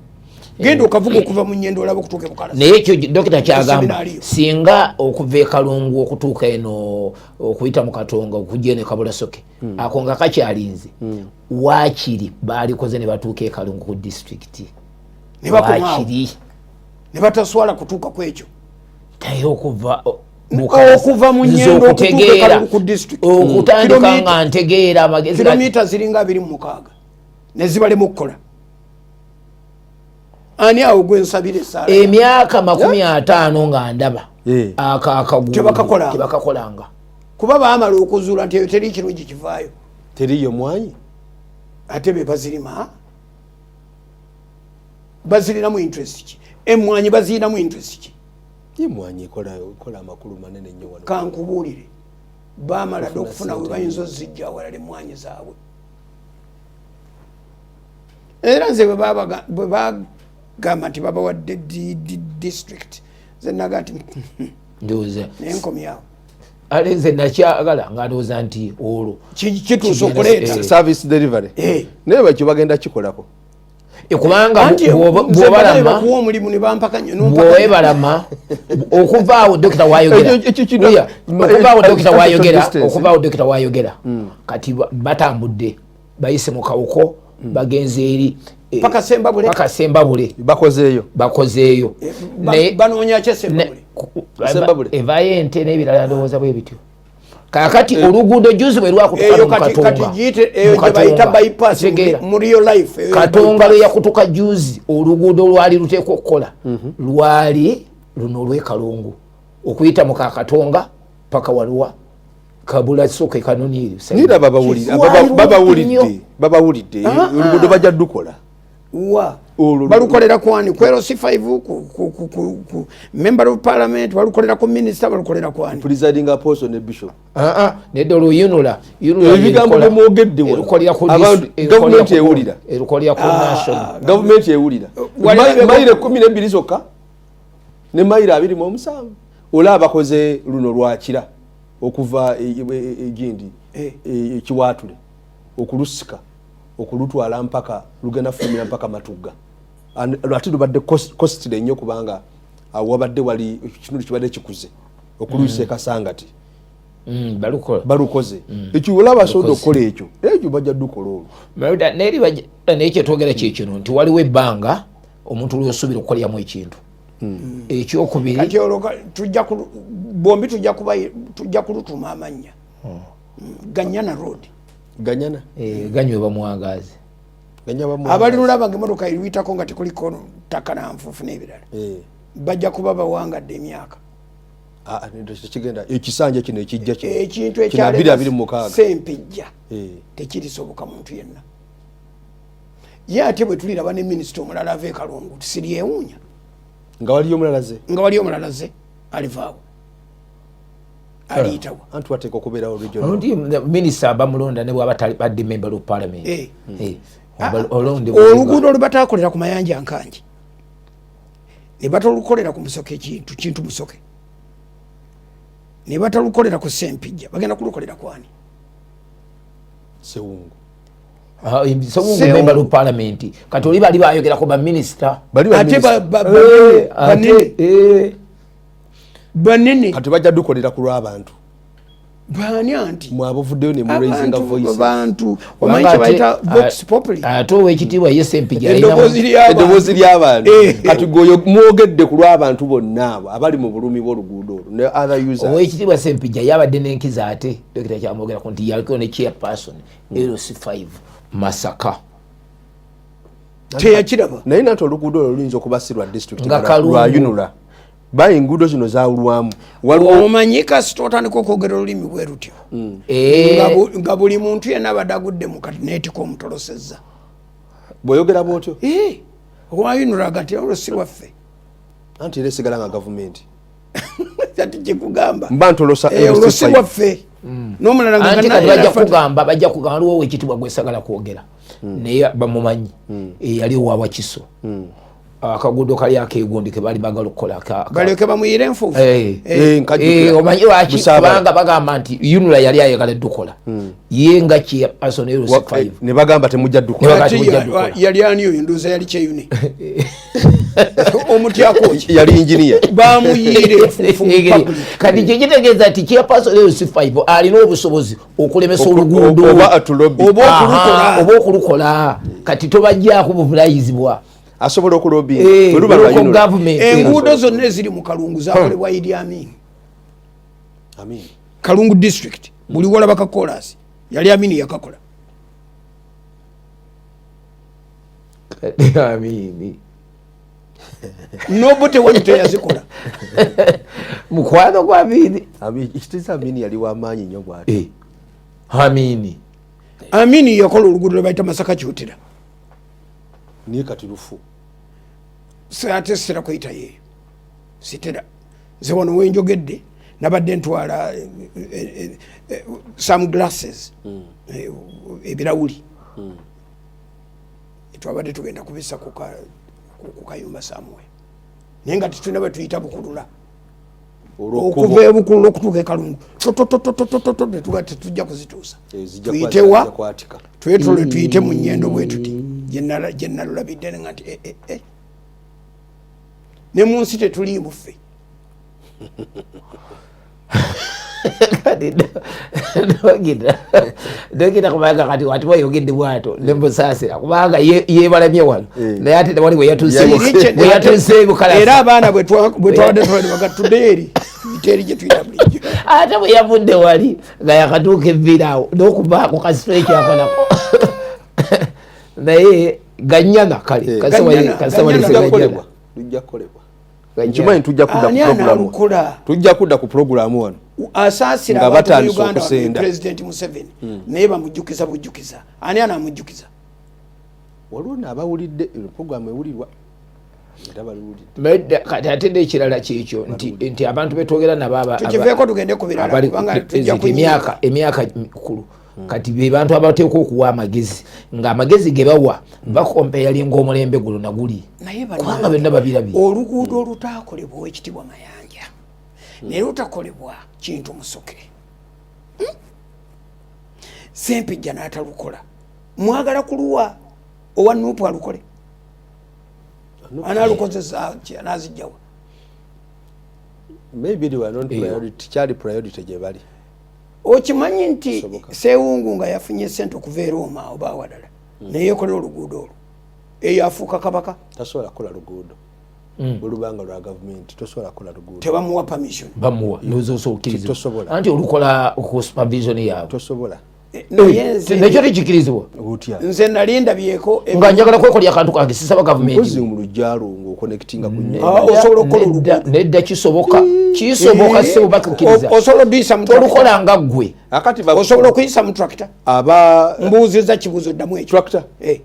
Genda okavuga okuva mu Nyendo olaba okutuuka e Bukalasa. Naye ekyo dokita kyagamba singa okuva e Kalungu okutuuka eno okuyita mu Katonga okujja eno e Kabulasoke ako nga kakyalinze waakiri baalikoze ne batuuka e Kalungu ku disitulikiti ne bakomaawo ne bataswala kutuuka ku ekyo. Naye okuva mu Nyendo okutuuka ku district okutandika nga ntegeera amagezi kilomita ziringa 26 ne zibalema okukola. Ani awo gwe nsabira essaala? Emyaka 50 nga ndaba akaguudo tebakakolanga. Kuba baamala okuzuula nti eyo teri kirungi kivaayo. Teriyo mwanyi. Ate be bazirima bazirinamu interest ki? Emwanyi bazirinamu interest ki? Emwanyi ekola amakulu manene nnyo wano. Kankubuulire, baamala dda okufuna we bayinza ozijja awalala emwanyi zaabwe. Era nze bwe bagamba nti babawadde district, nze naga nti ndowooza naye nkomyawo. Ate nze nakyagala nga ndowooza nti olwo kituuse okuleeta service delivery. Naye bakyo bagenda kikolako. Kubanga bw'obalama okuvaawo dokita wayogera okuvaawo dokita wayogera kati batambudde bayise mu Kawuko bagenze eri paka Sembabule bakozeeyo banoonya ki Sembabule? Evaayo ente n'ebirala ndowooza bwe bityo. Kakati oluguudo juzi bwe lwakutuka Katonga lwe yakutuka juzi oluguudo lwali luteekwa okukola lwali luno olw'e Kalungu okuyita mu Kakatonga paka waluwa Kabula Soke Kanoni. Nira babawulidde oluguudo bajja dukola. Wa balukolera kwani? Ku LC5 ku member of parliament balukolera ku minister balukolera kwani? Presiding apostle ne bishop. Nedda oluyunula ebigambo bye mwogedde gavumenti ewulira. Erukolera ku national. Gavumenti ewulira. Mayiro 12 zokka ne mayiro 27 olaba bakoze luno lwakira okuva egindi ekiwaatule okulusika okulutwala mpaka lugenda fulumira mpaka Matugga. Ate lubadde costly nnyo kubanga wabadde wali ekitundu kibadde kikuze okuluyisa e Kasangati. Balukoze. Ekyo olaba asobola okukola ekyo ekyo bajja dukola olwo. Naye kyetwogera kyekino nti waliwo ebbanga omuntu lw'osuubira okukoleramu ekintu. Ekyokubiri kati olwo bombi tujja kulutuma amannya. Ganyana Road. Ganyana? Ganywe bamwangaze. Abalirulaba ng'emmotoka eruyitako nga tekuliko ttaka na nfuufu n'ebirala. Bajja kuba bawangadde emyaka. Kigenda ekisanja kino ekijja kino. Ekintu ekyaleka Ssempijja tekirisoboka muntu yenna. Ye ate bwe tuliraba ne minisita omulala ava e Kalungu siryewuunya. Nga waliyo omulala ze? Nga waliyo omulala ze alivaawo. Aliyitawa. Anti wateeka okubeerawo regional. Nti minisita bamulonda ne bwaba badde member of parliament. Oluguudo lwe batakolera ku Mayanja Nkangi ne batalukolera ku Musoke, kintu kintu Musoke, ne batalukolera ku Sempijja, bagenda kulukolera kwani? Sewungu. Sewungu member of parliament. Kati oli bali bayogerako baminisita. Ate banene. Kati bajja dukolera ku lw'abantu. Baani? Anti mwabuvuddeyo ne muraisinga voices. Bantu omanyi kyebayita vox populi. Ate owekitiibwa ye Sempijja. Eddoboozi ly'abantu. Kati gweoyo mwogedde ku lw'abantu bonna abo abali mu bulumi bw'oluguudo olwo ne other users. Owekitiibwa Sempijja yabadde n'enkiza, ate Dokita kyamwogerako nti yaliko ne chairperson LC5 Masaka. Teyakiraba. Naye nanti oluguudo olwo luyinza okuba si lwa district, Nga Kalungu. lwa UNRA. Bayi enguudo zino zawulwamu, waliwo Omanyi kasita otandika okwogera olulimi bwe lutyo, nga buli muntu yenna abadde agudde mu kaneetiko omutolosezza. Bw'oyogera bwotyo. Okumayunuraga nti olwo si lwaffe. Anti era esigala nga gavumenti. Ati kyekugamba. Mba ntolosa. Olwo si lwaffe n'omulala nga Anti kati bajja kugamba waliwo owekitiibwa gwesagala kwogera, naye bamumanyi. Yali owa Wakiso, akaguudo kali akegundi ke baali bagala okukola Balyoke bamuyire enfuufu. Nkajjukira. Omanyi lwaki? Busaabala. Kubanga bagamba nti UNRA yali ayagala eddukola, ye nga chairperson LC5. Ne bagamba temujja Ne ddukola. bagamba Ate temujja ddukola. Yali ani oyo? Ndowooza yali Kyeyune omutyako ki. Yali injiniya. Bamuyiire enfuufu mu public. Kati kyo kitegeeza nti chairperson LC5 alina obusobozi okulemesa oluguudo. Oba atulobi. Oba okulukola. Oba okulukola. Kati tobajjaako buvunanyizibwa. Asobola okulobinga bwe luba lwa Local UNRA. government. Enguudo zonna eziri mu Kalungu zakolebwa Idi Amin. Amin. Kalungu district buli walaba kakolasi yali Amini yakakola. Amini. Nobo tewali teyazikola. Mukwano gwa Amini. Ekitiisa Amini yali wamaanyi nnyo bwati. Amini. Amini yakola oluguudo lwe bayita Masaka Kyotera. Naye kati lufu. Ate sitera kuyitayo eyo, sitera. Nze wano wenjogedde nabadde ntwala some glasses, ebirawuli. Twabadde tugenda kubisa ku kayumba somewhere, naye nga tetulina bwe tuyita Bukulula. Okuva eBukulula okutuuka eKalungu totototototo, netuga tetujja kuzituusa. Tuyitewa? Kwatika. Twetole tuyite mu Nyendo bwe tuti gye nalulabidde nga nti eh, eh, eh. Ne mu nsi tetuliimu ffe. Kati dogita, kubanga kati wati wayogedde bwato nemusaasira kubanga yebalamye wano, naye ate tewali bwe yatuuse Bukalasa. Era abaana bwe twabadde twabaga tudde eri, tuyite eri gye tuyita bulijjo. Ate bwe yavudde wali nga yakatuuka evviiraawo n'okuvaako kasito ekyakolako, naye ganyana kale. Ganyana, Kasawalese. ganyana. Ganyana. Lujja kukolebwa. Ganyana. Nkimanyi tujja kudda ku Ani programu. anaalukola? Tujja kudda ku programu wano. Asaasira Nga abantu mu batandise Uganda, okusenda. President Museveni, naye bamujjukiza bujjukiza. Ani anaamujjukiza? Waliwo naabawulidde, programu ewulirwa era baliwulidde. Nedda, kati ate n'ekirala kyekyo nti abantu betwogera nabo Tukiveeko tugende ku birala, abali kubanga ku tujja president, kunyiiga. emyaka mikulu. Kati be bantu abateekwa okuwa amagezi, ng'amagezi ge bawa bakompeyalinga omulembe guno naguli, Naye kubanga byonna babirabye. Oluguudo olutakolebwa Owekitiibwa Mayanja naye lutakolebwa Kintu Musoke, Sempijja n'atalukola, mwagala kuluwa owa NUP alukole? Analukozesa ki? Anazijjawa? Maybe they were not priority, kyali priority gye bali. Okimanyi nti Kisoboka. Sewungu nga yafunye sente okuva e Roma oba awalala, naye yekolera oluguudo olwo, eyo afuuka kabaka. Tasobola kukola luguudo bwe lubanga lwa gavumenti, tosobola kukola luguudo. Tebamuwa permission. Bamuwa, ndowooza okkirizibwa. Tosobola. Anti olukola ku supervision yaabwe. Tosobola. Naye nze Nekyo tekikirizibwa. Otya? Nze nali ndabyeko Nga njagala kwekolera akantu kange, sisaba gavumenti. Mpozi mu lujjalo ng'okonectinga ku Ah, nyumba. osobola okukola Nedda, oluguudo. nedda, kisoboka, kisoboka, sebo, bakukkiriza. Osobola okuyisa mu tractor. Tolukola nga ggwe. Akati Osobola okuyisa mu tractor. Aba Mbuuziza kibuuzo, ddamu ekyo. Tractor? Eh.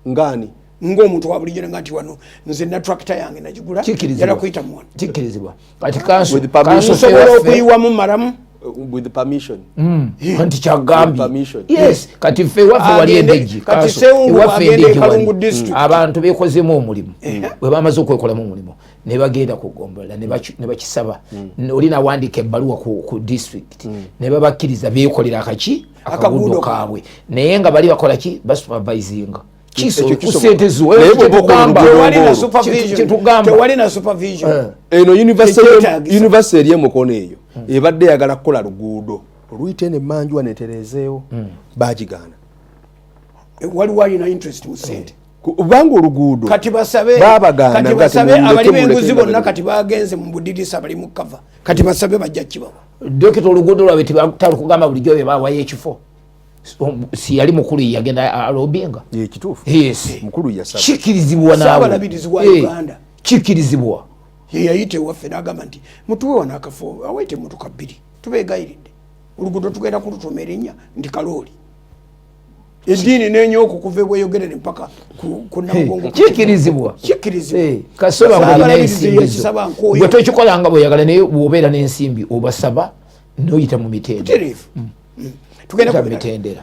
Ngaani? Ng'omuntu wa bulijjo, nga nti wano nze na tractor yange nagigula, Kikkirizibwa. yala kuyita mu wano. Kikkirizibwa. Kati kanso With permission. kanso Nsobola ewaffe okuyiwamu maramu. With permission. Nti kyagambye. With permission. Yes, kati ffe ewaffe wali Endejji. Kati Kanso, Sewungu ewaffe bw'agenda Endejji e Kalungu wali. district. Abantu bekozemu omulimu. Bwe bamaze okwekolamu omulimu, ne bagenda ku ggombolola ne bakisaba. Oli nawandiika ebbaluwa ku district, ne babakkiriza beekolera akaki akaguudo Akaguudo kaabwe, naye nga bali bakola ki? Basupervisinga. Ekyo ku kisoboka. sente zo. Naye bw'oba okola Kyetugamba. oluguudo Tewali na ng'olwo. supervision. Kyetugamba. Tewali na supervision. Eno university Tekyetaagisa. University eri emukono eyo ebadde eyagala kukola luguudo oluyita eno emmanju wano etereezeewo, bagigaana. Waliwo alina interest mu sente. Kubanga oluguudo Kati basabe baabagaana kati nga basabe timuleke, abali muleke b'enguzi nga bonna. bali. Kati bagenze mu budirisa, bali mu kava, kati basabe, bajja kibawa. Dokita, oluguudo lwabwe tebalukugamba bulijjo be bawayo ekifo. Si yali mukulu yagenda alobinga? Ye, kituufu. Yes. Mukulu yasaba. Kikirizibwa naawe. Ssaabalabirizi wa Uganda. Kikirizibwa. Ye yayita ewaffe n'agamba nti mutuwe wano akafo awaita emmotoka bbiri, tubeegayiridde, oluguudo tugenda kulutuma erinnya nti Kalooli, eddiini nenyooku kuva ebweyogerere mpaka ku Namugongo. Kikirizibwa. Kikirizibwa. Kasoba ng'olina Ssaabalabirizi ensimbi zo. yakisaba nkooyo. Gwe tokikola nga bweyagala, naye bw'obeera n'ensimbi obasaba n'oyita mu mitendera. Butereevu. Tugenda Oyita mu ku birala. mitendera.